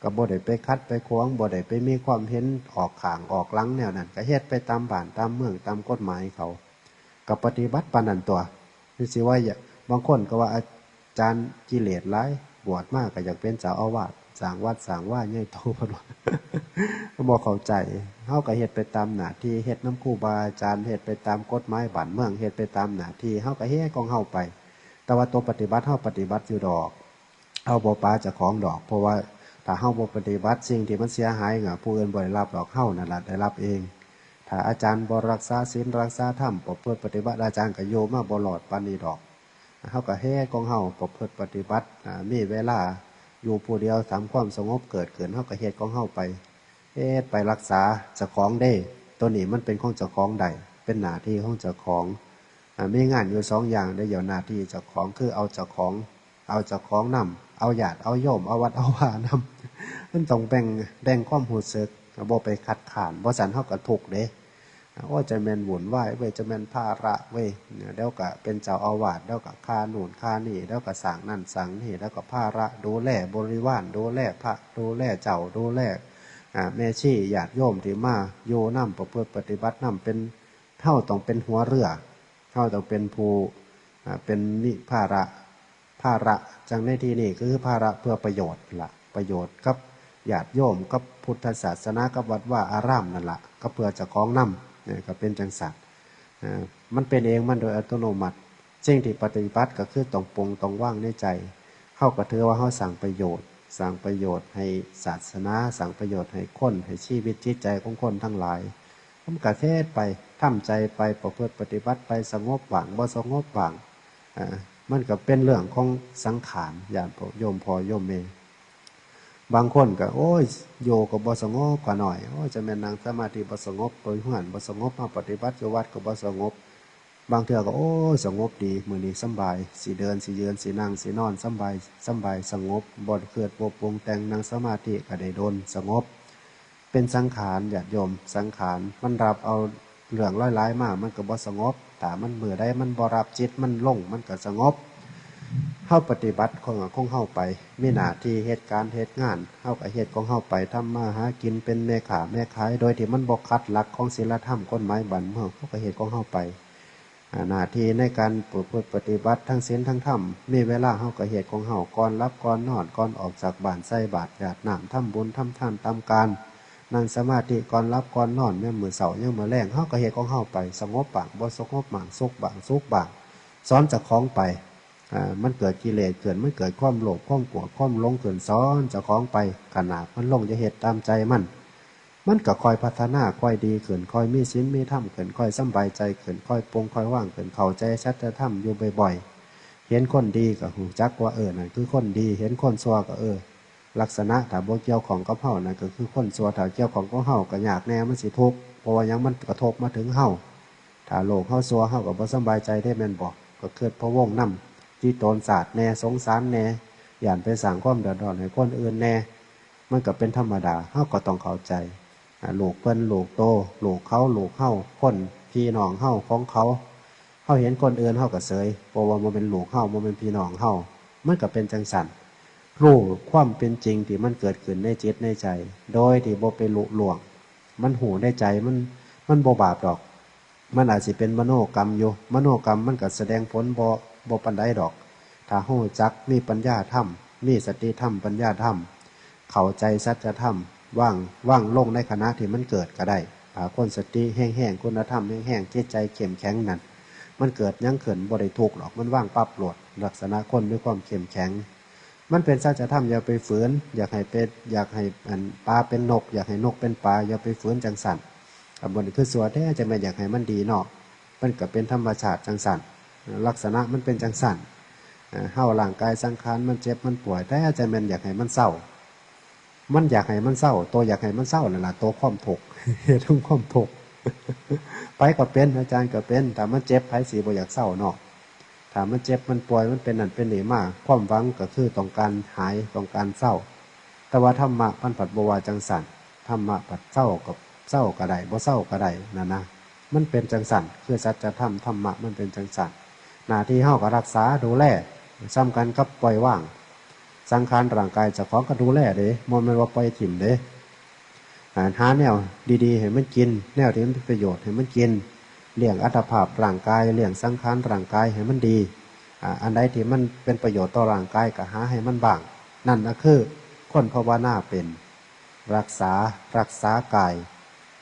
ก็บ่ได้ไปขัดไปขวาง บ่ได้ไปมีความเห็นออกข้างออกหลังแนวนั้น ก็เฮ็ดไปตามบ้านตามเมือง ตามกฎหมายเขา ก็ปฏิบัติปานนั้นตั่ว คือสิว่าอย่า บางคนก็ว่าอาจารย์กิเลสหลาย บวชมาก็อยากเป็นเจ้าอาวาส สร้างวัดสร้างวาใหญ่โต เพิ่นว่า บ่เข้าใจ เฮาก็เฮ็ดไปตามหน้าที่ เฮ็ดนำครูบาอาจารย์ เฮ็ดไปตามกฎหมายบ้านเมือง เฮ็ดไปตามหน้าที่ เฮาก็เฮ็ดของเฮาไป แต่ว่าตัวปฏิบัติ เฮาปฏิบัติอยู่ดอก เฮาบ่ปาเจ้าของดอก เพราะว่าถ้าเฮาบ่ปฏิบัติ สิ่งที่มันเสียหายน่ะ ผู้อื่นบ่ได้รับดอก เฮานั่นล่ะได้รับเอง ถ้าอาจารย์บ่รักษาศีลรักษาธรรม ประพฤติปฏิบัติ อาจารย์ก็อยู่มาบ่รอดปานนี้ดอก เฮาก็เฮ็ดของเฮา ประพฤติปฏิบัติ อ่า มีเวลา อยู่ผู้เดียว ทำความสงบเกิดขึ้น เฮาก็เฮ็ดของเฮาไป เฮ็ดไป รักษาเจ้าของเด้ ตัวนี้มันเป็นของเจ้าของได้ เป็นหน้าที่ของเจ้าของ อ่า มีงานอยู่สองอย่างเด้ เดี๋ยวหน้าที่เจ้าของคือเอาเจ้าของ เอาเจ้าของนำ เอาญาติ เอาโยม เอาวัด เอาวานำ มันต้องแบ่ง แบ่งความรู้สึก บ่ไปคัดค้าน บ่ซั้นเฮาก็ทุกข์เด้ โอ้ย จะแม่นวุ่นวายเว้ย จะแม่นภาระเว้ย เดี๋ยวก็เป็นเจ้าอาวาส เดี๋ยวก็ค่านู่นค่านี่ เดี๋ยวก็สร้างนั่นสร้างนี่ เดี๋ยวก็ภาระดูแลบริวาร ดูแลพระ ดูแลเจ้า ดูแล อ่า แม่ชี ญาติโยมที่มาอยู่นำ ประพฤติปฏิบัตินำ เป็น เฮาต้องเป็นหัวเรือ เฮาต้องเป็นผู้ อ่า เป็นมีภาระ ภาระจั่งในที่นี้ก็คือภาระเพื่อประโยชน์ละ ประโยชน์กับญาติโยม กับพุทธศาสนา กับวัดวาอารามนั่นละ ก็เพื่อเจ้าของนำ เนี่ย ก็เป็นจั่งซั้น อ่า มันเป็นเองมันโดยอัตโนมัติ สิ่งที่ปฏิบัติก็คือต้องปรุงต้องวางในใจ เฮาก็ถือว่าเฮาสร้างประโยชน์ สร้างประโยชน์ให้ศาสนา สร้างประโยชน์ให้คน ให้ชีวิตจิตใจของคนทั้งหลาย มันก็เฮ็ดไป ทำใจไป ประพฤติปฏิบัติไป สงบบ้าง บ่สงบบ้าง อ่า มันก็เป็นเรื่องของสังขาร ญาติโยมพ่อโยมแม่ บางคนก็ โอ้ย อยู่ก็บ่สงบ ข้าน้อย โอ้ย จะแม่นนั่งสมาธิบ่สงบ ไปเฮือนบ่สงบ มาปฏิบัติอยู่วัดก็บ่สงบ บางเทื่อก็ โอ้ย สงบดี มื้อนี้สำบาย สิเดิน สิยืน สินั่ง สินอน สำบาย สำบาย สงบ บ่คิด บ่ปรุงแต่ง นั่งสมาธิก็ได้โดน สงบ เป็นสังขาร ญาติโยม สังขาร มันรับเอาเรื่องหลายๆมา มันก็บ่สงบ ถ้ามันมื้อใดมันบ่รับ จิตมันลง มันก็สงบ เฮาปฏิบัติของ ของเฮาไป มีหน้าที่เฮ็ดการเฮ็ดงาน เฮาก็เฮ็ดของเฮาไป ทำมาหากิน เป็นแม่ค้าแม่ขาย โดยที่มันบ่ขัดหลักของศีลธรรมกฎหมายบ้านเมือง เฮาก็เฮ็ดของเฮาไป อ่า หน้าที่ในการประพฤติปฏิบัติทั้งศีลทั้งธรรม มีเวลาเฮาก็เฮ็ดของเฮา ก่อนหลับก่อนนอน ก่อนออกจากบ้าน ใส่บาตรหยาดน้ำ ทำบุญทำทานตามกาล นั่งสมาธิก่อนหลับก่อนนอน ยามมื้อเช้า ยามมื้อแลง เฮาก็เฮ็ดของเฮาไป สงบบ้าง บ่สงบบ้าง สุขบ้าง สุขบ้าง สอนเจ้าของไป อ่า มันเกิดกิเลสขึ้น มันเกิดความโลภ ความโกรธ ความหลงขึ้น สอนเจ้าของไป ขนาดมันลง อย่าเฮ็ดตามใจมัน มันก็ค่อยพัฒนา ค่อยดีขึ้น ค่อยมีศีลมีธรรมขึ้น ค่อยสำบายใจขึ้น ค่อยปลงค่อยวางขึ้น เข้าใจสัจธรรมอยู่บ่อยๆ เห็นคนดีก็รู้จักว่า เออ นั่นคือคนดี เห็นคนชั่วก็ เออ ลักษณะถ้าบ่เกี่ยวข้องกับเฮา นั่นก็คือคนชั่ว ถ้าเกี่ยวข้องกับเฮาก็ยากแน่ มันสิทุกข์ เพราะว่าหยัง มันกระทบมาถึงเฮา ถ้าโลกเฮาชั่ว เฮาก็บ่สำบายใจเด้ แม่นบ่ ก็คิดพะวงนำ จิตตนสาดแน่ สงสารแน่ ย้านไปสร้างความเดือดร้อนให้คนอื่นแน่ มันก็เป็นธรรมดา เฮาก็ต้องเข้าใจ อ่า ลูกเพิ่น ลูกโต ลูกเขา ลูกเฮา คน พี่น้องเฮา ของเขา เฮาเห็นคนอื่นเฮาก็เสย เพราะว่าบ่แม่นลูกเฮา บ่แม่นพี่น้องเฮา มันก็เป็นจั่งซั้น รู้ความเป็นจริงที่มันเกิดขึ้นในจิตในใจ โดยที่บ่ไปลุล่วง มันรู้ในใจ มัน มันบ่บาปดอก มันอาจสิเป็นมโนกรรมอยู่ มโนกรรมมันก็แสดงผลบ่ บ่ปานใดดอก ถ้ารู้จัก มีปัญญาธรรม มีสติธรรม ปัญญาธรรม เข้าใจสัจธรรม วาง วางลงในขณะที่มันเกิดก็ได้ ถ้าคนสติแฮงๆ คุณธรรมแฮงๆ จิตใจเข้มแข็งนั่น มันเกิดหยังขึ้นบ่ได้ทุกข์ดอก มันวางปั๊บโลด ลักษณะคนมีความเข้มแข็ง มันเป็นสัจธรรม อย่าไปฝืน อยากให้เป็น อยากให้อันปลาเป็นนก อยากให้นกเป็นปลา อย่าไปฝืนจั่งซั้น อันบ่นี้คือชั่วแท้ จั่งแม่นอยากให้มันดีเนาะ มันก็เป็นธรรมชาติจั่งซั้น ลักษณะมันเป็นจั่งซั้น เอ่อ เฮาร่างกายสังขารมันเจ็บมันป่วย แต่จั่งแม่นอยากให้มันเซา มันอยากให้มันเซา ตัวอยากให้มันเซานั่นล่ะ ตัวความทุกข์ เหตุของความทุกข์ ไผก็เป็น อาจารย์ก็เป็น ถ้ามันเจ็บ ไผสิบ่อยากเซาเนาะ ถ้ามันเจ็บมันป่วย มันเป็นนั่นเป็นนี่มา ความหวังก็คือต้องการหาย ต้องการเซา แต่ว่าธรรมะมันผัดบ่ว่าจั่งซั้น ธรรมะผัดเซาก็ เซาก็ได้ บ่เซาก็ได้นั่นนะ มันเป็นจั่งซั้น คือสัจธรรม ธรรมะมันเป็นจั่งซั้น หน้าที่เฮาก็รักษาดูแล ส่ำกันกับปล่อยวาง สังขารร่างกายเจ้าของก็ดูแลเด้ บ่แม่นว่าปล่อยถิ่มเด้ อ่า หาแนวดีๆ ให้มันกิน แนวที่มันเป็นประโยชน์ให้มันกิน เลี้ยงอัตภาพร่างกาย เลี้ยงสังขารร่างกายให้มันดี อ่า อันใดที่มันเป็นประโยชน์ต่อร่างกายก็หาให้มันบ้าง นั่นน่ะคือคนภาวนาเป็น รักษา รักษากาย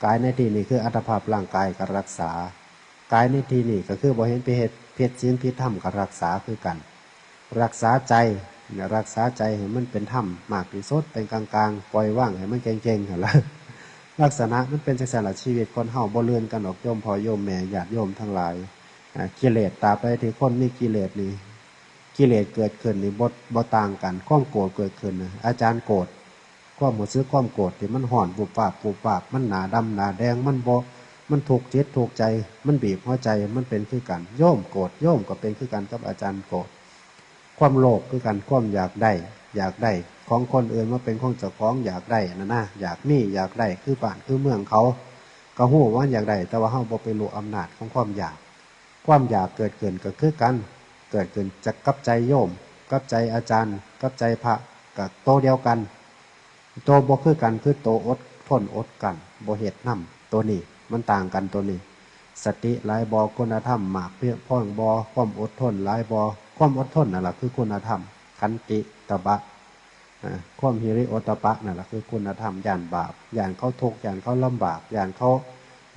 กายในที่นี้คืออัตภาพร่างกายก็รักษา กายในที่นี้ก็คือบ่เห็นไปเฮ็ดผิดศีลผิดธรรมก็รักษาคือกัน รักษาใจเนี่ย รักษาใจให้มันเป็นธรรมมากที่สุด เป็นกลางๆ ปล่อยวางให้มันเก่งๆ หั่นล่ะ ลักษณะมันเป็นจั่งซั้นล่ะ ชีวิตคนเฮาบ่เลื่อนกันดอก โยมพ่อโยมแม่ ญาติโยมทั้งหลาย อ่า กิเลส ตราบใดที่คนมีกิเลสนี่ กิเลสเกิดขึ้นนี่บ่บ่ต่างกัน ความโกรธเกิดขึ้นนะ อาจารย์โกรธ ความรู้สึกความโกรธที่มันฮ้อนวุบวาบวุบวาบ มันหน้าดำหน้าแดง มันบ่ มันทุกข์จิตทุกข์ใจ มันบีบหัวใจ มันเป็นคือกัน โยมโกรธ โยมก็เป็นคือกันกับอาจารย์โกรธ ความโลภคือกัน ความอยากได้ อยากได้ของคนอื่นมาเป็นของเจ้าของ อยากได้นั่นนะ อยากมี อยากได้ คือบ้านคือเมืองเขา ก็ฮู้ว่าอยากได้ แต่ว่าเฮาบ่ไปรู้อำนาจของความอยาก ความอยากเกิดขึ้นก็คือกัน เกิดขึ้นจากกับใจโยม กับใจอาจารย์ กับใจพระ ก็โตเดียวกัน โตบ่คือกันคือโตอดทนอดกลั้น บ่เฮ็ดนำ โตนี้มันต่างกันโตนี้ สติหลายบ่ คุณธรรมมากเพียงพอบ่ ความอดทนหลายบ่ ความอดทนนั่นล่ะคือคุณธรรม ขันติ ตบะ อ่า ความหิริโอตตัปปะนั่นล่ะคือคุณธรรม ย้านบาป ย้านเขาทุกข์ ย้านเขาลำบาก ย้านเขา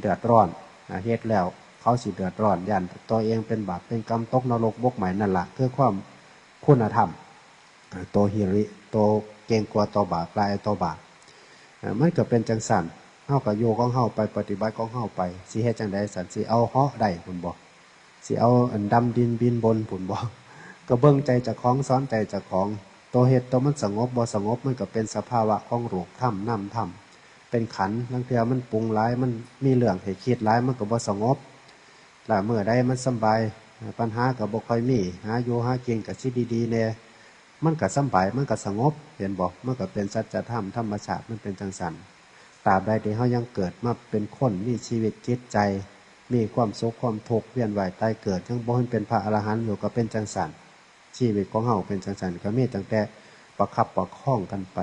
เดือดร้อน อ่า เฮ็ดแล้วเขาสิเดือดร้อน ย้านตัวเองเป็นบาปเป็นกรรม ตกนรกบกไหม้ นั่นล่ะคือความคุณธรรม อ่า ตัวหิริ ตัวเกรงกลัวต่อบาป ละอายต่อบาป อ่า มันก็เป็นจั่งซั้น เฮาก็อยู่ของเฮาไป ปฏิบัติของเฮาไป สิเฮ็ดจั่งใดซั้น สิเอาเหาะได้พุ้นบ่ สิเอาอันดำดินบินบนพุ้นบ่ ก็เบิ่งใจเจ้าของ สอนใจเจ้าของ ตัวเฮ็ดตัวมันสงบบ่สงบ มันก็เป็นสภาวะของรูปธรรมนามธรรม เป็นขันธ์ ลางเทื่อมันปรุงหลาย มันมีเรื่องให้คิดหลาย มันก็บ่สงบ ละเมื่อใดมันสำบาย ปัญหาก็บ่ค่อยมี หาอยู่หากินก็สิดีๆแน่ มันก็สำบาย มันก็สงบ เห็นบ่ มันก็เป็นสัจธรรม ธรรมชาติมันเป็นจั่งซั้น ตราบใดที่เฮายังเกิดมาเป็นคน มีชีวิตจิตใจ มีความสุขความทุกข์ เวียนว่ายตายเกิด ยังบ่ทันเป็นพระอรหันต์อยู่ ก็เป็นจั่งซั้น ชีวิตของเฮาเป็นจั่งซั้น ก็มีตั้งแต่ประคับประคองกันไป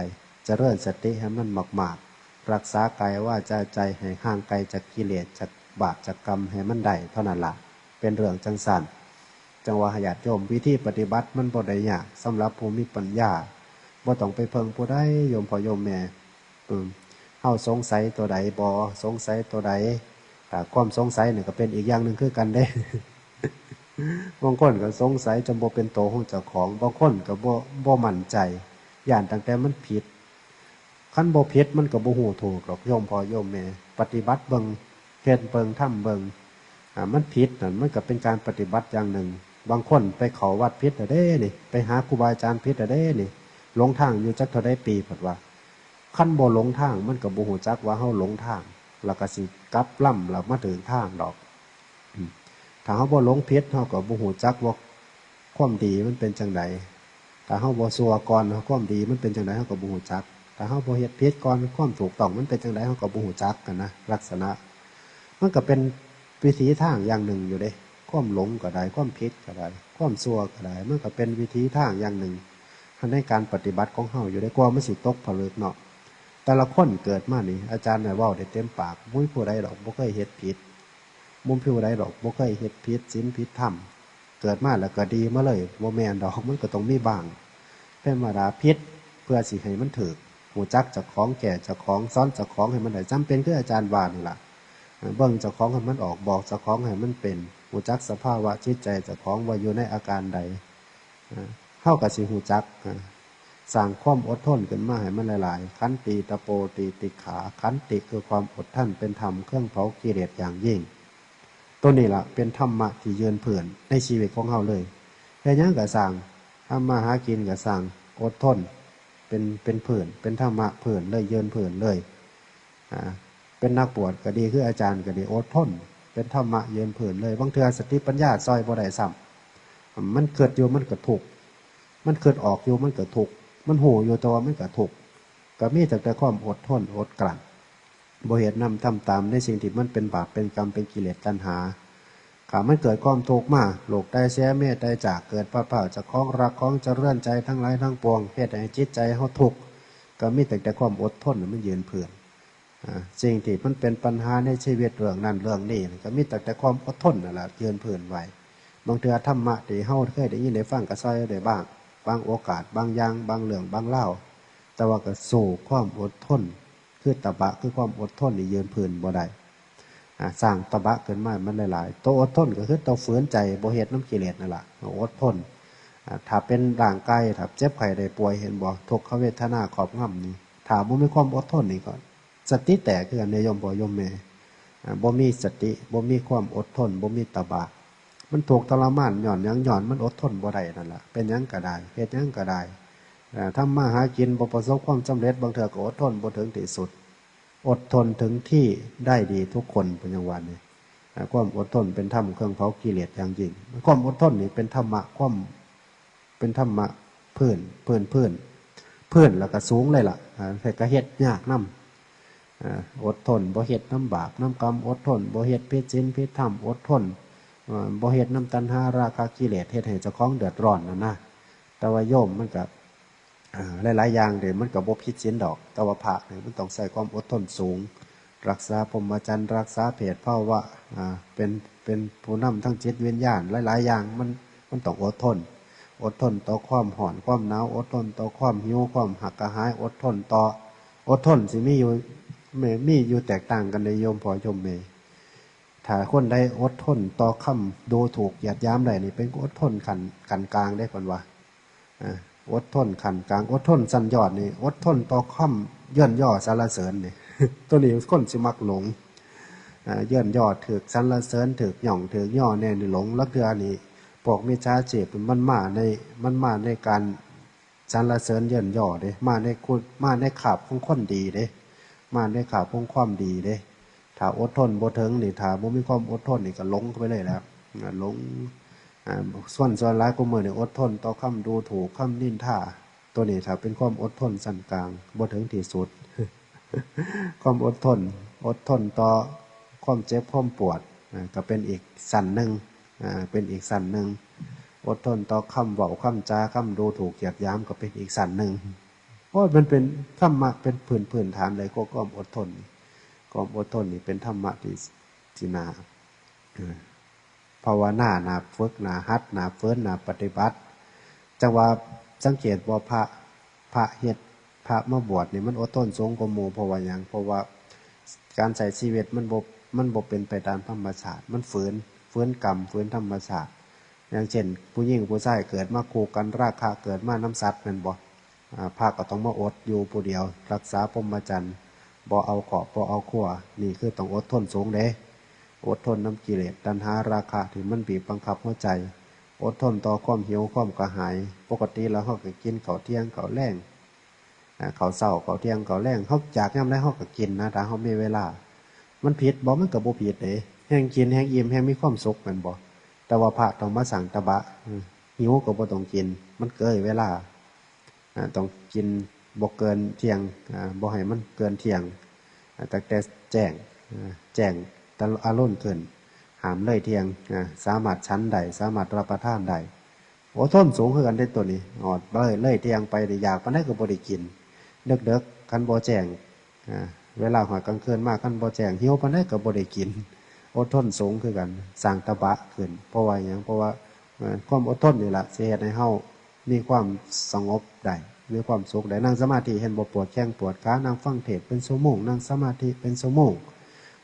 เจริญสติให้มันมากๆ รักษากายวาจาใจให้ห่างไกลจากกิเลส จากบาป จากกรรม ให้มันได้เท่านั้นล่ะ เป็นเรื่องจั่งซั้น จั่งว่าให้ญาติโยม วิธีปฏิบัติมันบ่ได้ยาก สำหรับผู้มีปัญญา บ่ต้องไปเพิ่งผู้ใด โยมพ่อโยมแม่ อืม เฮาสงสัยตัวใดบ่ สงสัยตัวใด อ่า ความสงสัยนี่ก็เป็นอีกอย่างหนึ่งคือกันเด้ บางคนก็สงสัยจนบ่เป็นตัวของเจ้าของ บางคนก็บ่ บ่มั่นใจ ย้านตั้งแต่มันผิด คันบ่ผิดมันก็บ่ฮู้ถูกดอก โยมพ่อโยมแม่ ปฏิบัติเบิ่ง เฮ็ดเบิ่ง ทำเบิ่ง อ่า มันผิดนั่น มันก็เป็นการปฏิบัติอย่างหนึ่ง บางคนไปเข้าวัดผิดแล้วเด้นี่ ไปหาครูบาอาจารย์ผิดแล้วเด้นี่ หลงทางอยู่จักเท่าใดปี เพิ่นว่า คันบ่หลงทาง มันก็บ่ฮู้จักว่าเฮาหลงทาง แล้วก็สิกลับลำแล้วมาถึงทางดอก อืม ถ้าเฮาบ่หลงผิด เฮาก็บ่ฮู้จักว่าความดีมันเป็นจั่งใด ถ้าเฮาบ่ชั่วก่อน ความดีมันเป็นจั่งใด เฮาก็บ่ฮู้จัก ถ้าเฮาบ่เฮ็ดผิดก่อน ความถูกต้องมันเป็นจั่งใด เฮาก็บ่ฮู้จักหั้นนะ ลักษณะ มันก็เป็นวิถีทางอย่างหนึ่งอยู่เด้ ความหลงก็ได้ ความผิดก็ได้ ความชั่วก็ได้ มันก็เป็นวิถีทางอย่างหนึ่ง ในการปฏิบัติของเฮาอยู่เด้ กว่ามันสิตกผลึกเนาะ แต่ละคนเกิดมานี่ อาจารย์น่ะเว้าได้เต็มปาก บ่มีผู้ใดดอกบ่เคยเฮ็ดผิด บ่มีผู้ใดดอกบ่เคยเฮ็ดผิดศีลผิดธรรม เกิดมาแล้วก็ดีมาเลย บ่แม่นดอก มันก็ต้องมีบ้าง เป็นธรรมดา ผิดเพื่อสิให้มันถูก ฮู้จักเจ้าของ แก้เจ้าของ สอนเจ้าของให้มันได้ จำเป็นคืออาจารย์ว่านี่ล่ะ เบิ่งเจ้าของให้มันออก บอกเจ้าของให้มันเป็น ฮู้จักสภาวะจิตใจเจ้าของว่าอยู่ในอาการใด อ่า เฮาก็สิฮู้จัก อ่า สร้างความอดทนขึ้นมาให้มันหลายๆ ขันติตะโปติติขา ขันติคือความอดทน เป็นธรรมเครื่องเผากิเลสอย่างยิ่ง ตัวนี้ล่ะเป็นธรรมะที่ยืนพื้นในชีวิตของเฮาเลย เฮ็ดหยังก็ซ่าง ทำมาหากินก็ซ่าง อดทน เป็น เป็นพื้น เป็นธรรมะพื้นเลย ยืนพื้นเลย อ่า เป็นนักบวชก็ดี คืออาจารย์ก็ดี อดทน เป็นธรรมะยืนพื้นเลย บางเทื่อสติปัญญาซ่อยบ่ได้ซ้ำ มันคิดอยู่มันก็ทุกข์ มันคิดออกอยู่มันก็ทุกข์ มันฮู้อยู่แต่ว่ามันก็ทุกข์ ก็มีตั้งแต่ความอดทน อดกลั้น บ่เฮ็ดนำทำตามในสิ่งที่มันเป็นบาปเป็นกรรมเป็นกิเลสตัณหา ถ้ามันเกิดความทุกข์มา ลูกตายเสีย เมียตายจาก เกิดพลาดพลาดจากของรักของเจริญใจทั้งหลายทั้งปวง เฮ็ดให้จิตใจเฮาทุกข์ ก็มีตั้งแต่ความอดทนน่ะมันยืนพื้น อ่า สิ่งที่มันเป็นปัญหาในชีวิตเรื่องนั้นเรื่องนี้ ก็มีตั้งแต่ความอดทนนั่นล่ะยืนพื้นไว้ บางเทื่อธรรมะที่เฮาเคยได้ยินได้ฟังก็ซ่อยได้บ้าง บางโอกาส บางอย่าง บางเรื่อง บางราว แต่ว่าก็สู้ความอดทน คือตบะ คือความอดทนนี่ยืนพื้นบ่ได้ อ่า สร้างตบะขึ้นมามันหลายๆ ตัวอดทนก็คือตัวฝืนใจบ่เฮ็ดนำกิเลสนั่นล่ะ อดทน อ่า ถ้าเป็นร่างกาย ถ้าเจ็บไข้ได้ป่วย เห็นบ่ ทุกขเวทนาครอบงำนี่ ถ้าบ่มีความอดทนนี่ก็สติแตกคือกันเด้ โยมพ่อโยมแม่ อ่า บ่มีสติ บ่มีความอดทน บ่มีตบะ มันทุกข์ทรมานย้อนหยัง ย้อนมันอดทนบ่ได้นั่นล่ะ เป็นหยังก็ได้ เฮ็ดหยังก็ได้ เอ่อ ทำมาหากินบ่ประสบความสำเร็จ บางเทื่อก็อดทนบ่ถึงที่สุด อดทนถึงที่ได้ดีทุกคน เพิ่นยังว่านี่ อ่า ความอดทนเป็นธรรมเครื่องเผากิเลสอย่างยิ่ง ความอดทนนี่เป็นธรรมะ ความ เป็นธรรมะพื้น พื้น พื้น พื้นแล้วก็สูงเลยล่ะ อ่า แต่ก็เฮ็ดยากนำ อ่า อดทนบ่เฮ็ดนำบาปนำกรรม อดทนบ่เฮ็ดผิดศีลผิดธรรม อดทน เอ่อ บ่เฮ็ดนำตัณหาราคะกิเลส เฮ็ดให้เจ้าของเดือดร้อนนั่นนะ แต่ว่าโยมมันก็ อ่า หลายๆ อย่างเด้ มันก็บ่ผิดศีลดอก แต่ว่าพระนี่มันต้องใช้ความอดทนสูง รักษาพรหมจรรย์ รักษาเพศภาวะ อ่า เป็น เป็นผู้นำทางจิตวิญญาณ หลายๆ อย่างมัน มันต้องอดทน อดทนต่อความร้อนความหนาว อดทนต่อความหิวความกระหาย อดทนต่อ อดทนสิมีอยู่ มี มีอยู่แตกต่างกันเด้โยมพ่อโยมแม่ ถ้าคนใดอดทนต่อคำดูถูกเหยียดหยามได้นี่ เป็นอดทนขั้น ขั้นกลางเด้เพิ่นว่า อ่า อดทนขั้นกลาง อดทนชั้นยอดนี่ อดทนต่อคำเยินยอสรรเสริญนี่ ตัวนี้คนสิมักหลง อ่า เยินยอถืกสรรเสริญ ถืกหย่องถืกยอแน่นี่หลง ลางเทื่อนี่ พวกมิจฉาชีพมันมาใน มันมาในการสรรเสริญเยินยอเด้ มาในคุณ มาในคราบของคนดีเด้ มาในคราบของความดีเด้ ถ้าอดทนบ่ถึงนี่ ถ้าบ่มีความอดทนนี่ก็หลงเข้าไปเลยแหละ อ่า หลง อ่า ส่วน ส่วนหลายกว่ามื้อนี่อดทนต่อคำดูถูก คำนินทา ตัวนี้ถ้าเป็นความอดทนชั้นกลาง บ่ถึงที่สุด ความอดทน อดทนต่อความเจ็บความปวด อ่า ก็เป็นอีกชั้นหนึ่ง อ่า เป็นอีกชั้นหนึ่ง อดทนต่อคำเว้าคำจา คำดูถูกเหยียดหยาม ก็เป็นอีกชั้นหนึ่ง โอ้ย มันเป็นธรรมะเป็นพื้น พื้นฐานเลย ก็ความอดทน ความอดทนนี่เป็นธรรมะที่ ที่น่า เอ่อ ภาวนา น่าฝึก น่าหัด น่าฝืน น่าปฏิบัติ จั่งว่าสังเกตบ่ พระ พระเฮ็ด พระมาบวชนี่มันอดทนสูงกว่าหมู่ เพราะว่าหยัง เพราะว่าการใช้ชีวิตมันบ่ มันบ่เป็นไปตามธรรมชาติ มันฝืน ฝืนกรรม ฝืนธรรมชาติ อย่างเช่น ผู้หญิงผู้ชายเกิดมาคู่กัน ราคะเกิดมานำสัตว์แม่นบ่ อ่า พระก็ต้องมาอดอยู่ผู้เดียว รักษาพรหมจรรย์ บ่เอาครอบ บ่เอาครัว นี่คือต้องอดทนสูงเด้ อดทนนำกิเลส ตัณหา ราคะที่มันบีบบังคับหัวใจ อดทนต่อความหิว ความกระหาย ปกติแล้วเฮาก็กินข้าวเที่ยง ข้าวแลง อ่า ข้าวเช้า ข้าวเที่ยง ข้าวแลง เฮาอยากยามใดเฮาก็กินนะ ถ้าเฮามีเวลา มันผิดบ่ มันก็บ่ผิดเด้ แฮ่งกินแฮ่งอิ่ม แฮ่งมีความสุขแม่นบ่ แต่ว่าพระต้องมาสร้างตบะ อืม หิวก็บ่ต้องกิน มันเกินเวลา อ่า ต้องกินบ่เกินเที่ยง อ่า บ่ให้มันเกินเที่ยง อ่า ตั้งแต่แจ้ง อ่า แจ้งแต่อรุณขึ้น ห้ามเลยเที่ยง อ่า สามารถฉันได้ สามารถรับประทานได้ อดทนสูงคือกันเด้ตัวนี้ อดเลย เลยเที่ยงไปนี่ อยากปานใดก็บ่ได้กิน เดิกๆ คันบ่แจ้ง อ่า เวลาฮอดกลางคืนมา คันบ่แจ้ง หิวปานใดก็บ่ได้กิน อดทนสูงคือกัน สร้างตบะขึ้น เพราะว่าหยัง เพราะว่า เอ่อ ความอดทนนี่ล่ะ สิเฮ็ดให้เฮามีความสงบได้ มีความสุขได้ นั่งสมาธิเห็นบ่ ปวดแข้งปวดขา นั่งฟังเทศน์เป็นชั่วโมง นั่งสมาธิเป็นชั่วโมง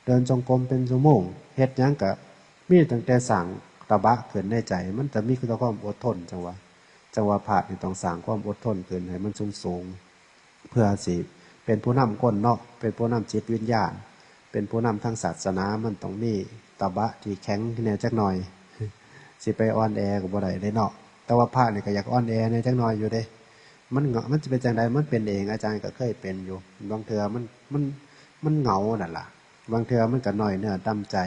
เดินจงกรมเป็นชั่วโมง เฮ็ดหยังก็มีตั้งแต่สร้างตบะขึ้นในใจ มันจะมีคือความอดทน จั่งว่า จั่งว่าพระนี่ต้องสร้างความอดทนขึ้นให้มันสูงๆ เพื่อสิเป็นผู้นำคนเนาะ เป็นผู้นำจิตวิญญาณ เป็นผู้นำทางศาสนา มันต้องมีตบะที่แข็งแน่จักหน่อย สิไปอ่อนแอก็บ่ได้เด้เนาะ แต่ว่าพระนี่ก็อยากอ่อนแอแน่จักหน่อยอยู่เด้ มันเหงา มันสิเป็นจั่งใด มันเป็นเอง อาจารย์ก็เคยเป็นอยู่ บางเทื่อมัน มัน มันเหงานั่นล่ะ บางเทื่อมันก็น้อยเนื้อต่ำใจ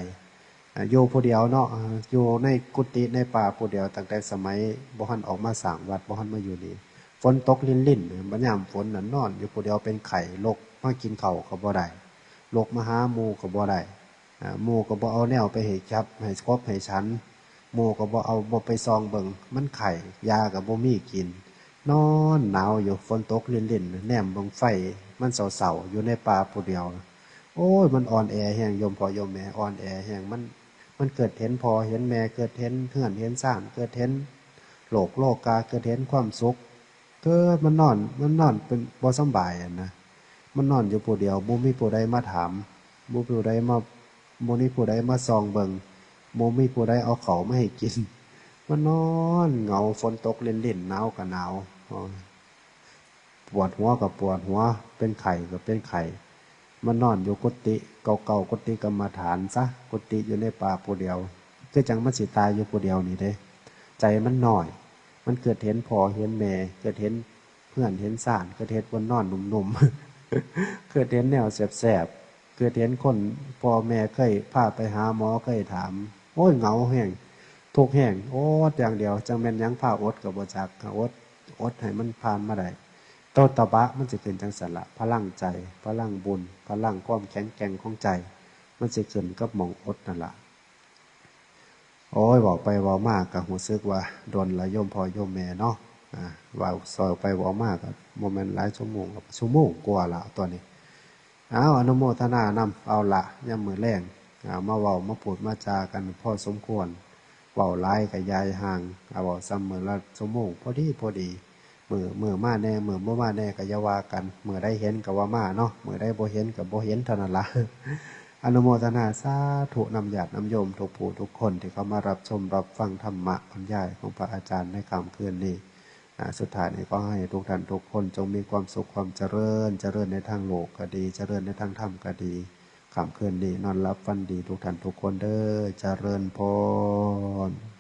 อ่า อยู่ผู้เดียวเนาะ อ่า อยู่ในกุฏิในป่าผู้เดียว ตั้งแต่สมัยบ่ทันออกมาสร้างวัด บ่ทันมาอยู่นี่ ฝนตกรินๆ บัดยามฝนน่ะนอนอยู่ผู้เดียวเป็นไข้ ลุกมากินข้าวก็บ่ได้ ลุกมาหาหมู่ก็บ่ได้ อ่า หมู่ก็บ่เอาแนวไปให้จับ ให้คบให้ฉัน หมู่ก็บ่เอา บ่ไปส่องเบิ่ง มันไข้ ยาก็บ่มีกิน นอนหนาวอยู่ ฝนตกรินๆ แนมเบิ่งไฟ มันเศร้าๆ อยู่ในป่าผู้เดียว โอ้ย มันอ่อนแอแฮง โยมพ่อโยมแม่ อ่อนแอแฮง มัน มันเกิดเห็นพ่อเห็นแม่ เกิดเห็นเฮือนเห็นซาน เกิดเห็นโลกโลกา เกิดเห็นความสุข เกิดมันนอน มันนอนเป็นบ่สำบายอะนะ มันนอนอยู่ผู้เดียว บ่มีผู้ใดมาถาม บ่มีผู้ใดมา บ่มีผู้ใดมาส่องเบิ่ง บ่มีผู้ใดเอาข้าวมาให้กิน มันนอนเหงา ฝนตกรินๆ หนาวก็หนาว อ๋อ ปวดหัวก็ปวดหัว เป็นไข้ก็เป็นไข้ มานอนอยู่กุฏิเก่าๆ กุฏิกรรมฐานซะ กุฏิอยู่ในป่าผู้เดียว คือจั่งมันสิตายอยู่ผู้เดียวนี่เด้ ใจมันน้อย มันคิดเห็นพ่อเห็นแม่ คิดเห็นเฮือนเห็นซาน คิดเห็นบ่อนนอนหนุ่มๆ คิดเห็นแนวแสบๆ คิดเห็นคนพ่อแม่เคยพาไปหาหมอ เคยถาม โอ้ย เหงาแฮง ทุกข์แฮง อดอย่างเดียว จั่งแม่นหยังพาอดก็บ่จัก อด อดให้มันผ่านมาได้ โตตะบะมันสิขึ้นจั่งซั้นละ พลังใจ พลังบุญ พลังความแข็งแกร่งของใจ มันสิขึ้นกับหม่องอดนั่นละ โอ้ย เว้าไปเว้ามาก็รู้สึกว่าโดนละโยมพ่อโยมแม่เนาะ อ่า เว้า เว้าไปเว้ามาก็บ่แม่นหลายชั่วโมง ชั่วโมงกว่าละตอนนี้ เอา อนุโมทนานำ เอาละ ยามมื้อแลง เอา มาเว้ามาพูดมาจากันพอสมควร เว้าหลายก็ยายห่าง เอา เว้าส่ำมื้อละชั่วโมง พอดีพอดี มื้อ มื้อมาแหน่ มื้อบ่มาแหน่ก็อย่าว่ากัน มื้อใดเห็นก็ว่ามาเนาะ มื้อใดบ่เห็นก็บ่เห็นเท่านั้นละ อนุโมทนาสาธุนำญาตินำโยมทุกผู้ทุกคนที่เข้ามารับชมรับฟังธรรมะบรรยายของพระอาจารย์ในค่ำคืนนี้ อ่า สุดท้ายนี้ขอให้ทุกท่านทุกคนจงมีความสุขความเจริญ เจริญในทางโลกก็ดี เจริญในทางธรรมก็ดี ค่ำคืนนี้นอนหลับฝันดีทุกท่านทุกคนเด้อ เจริญพร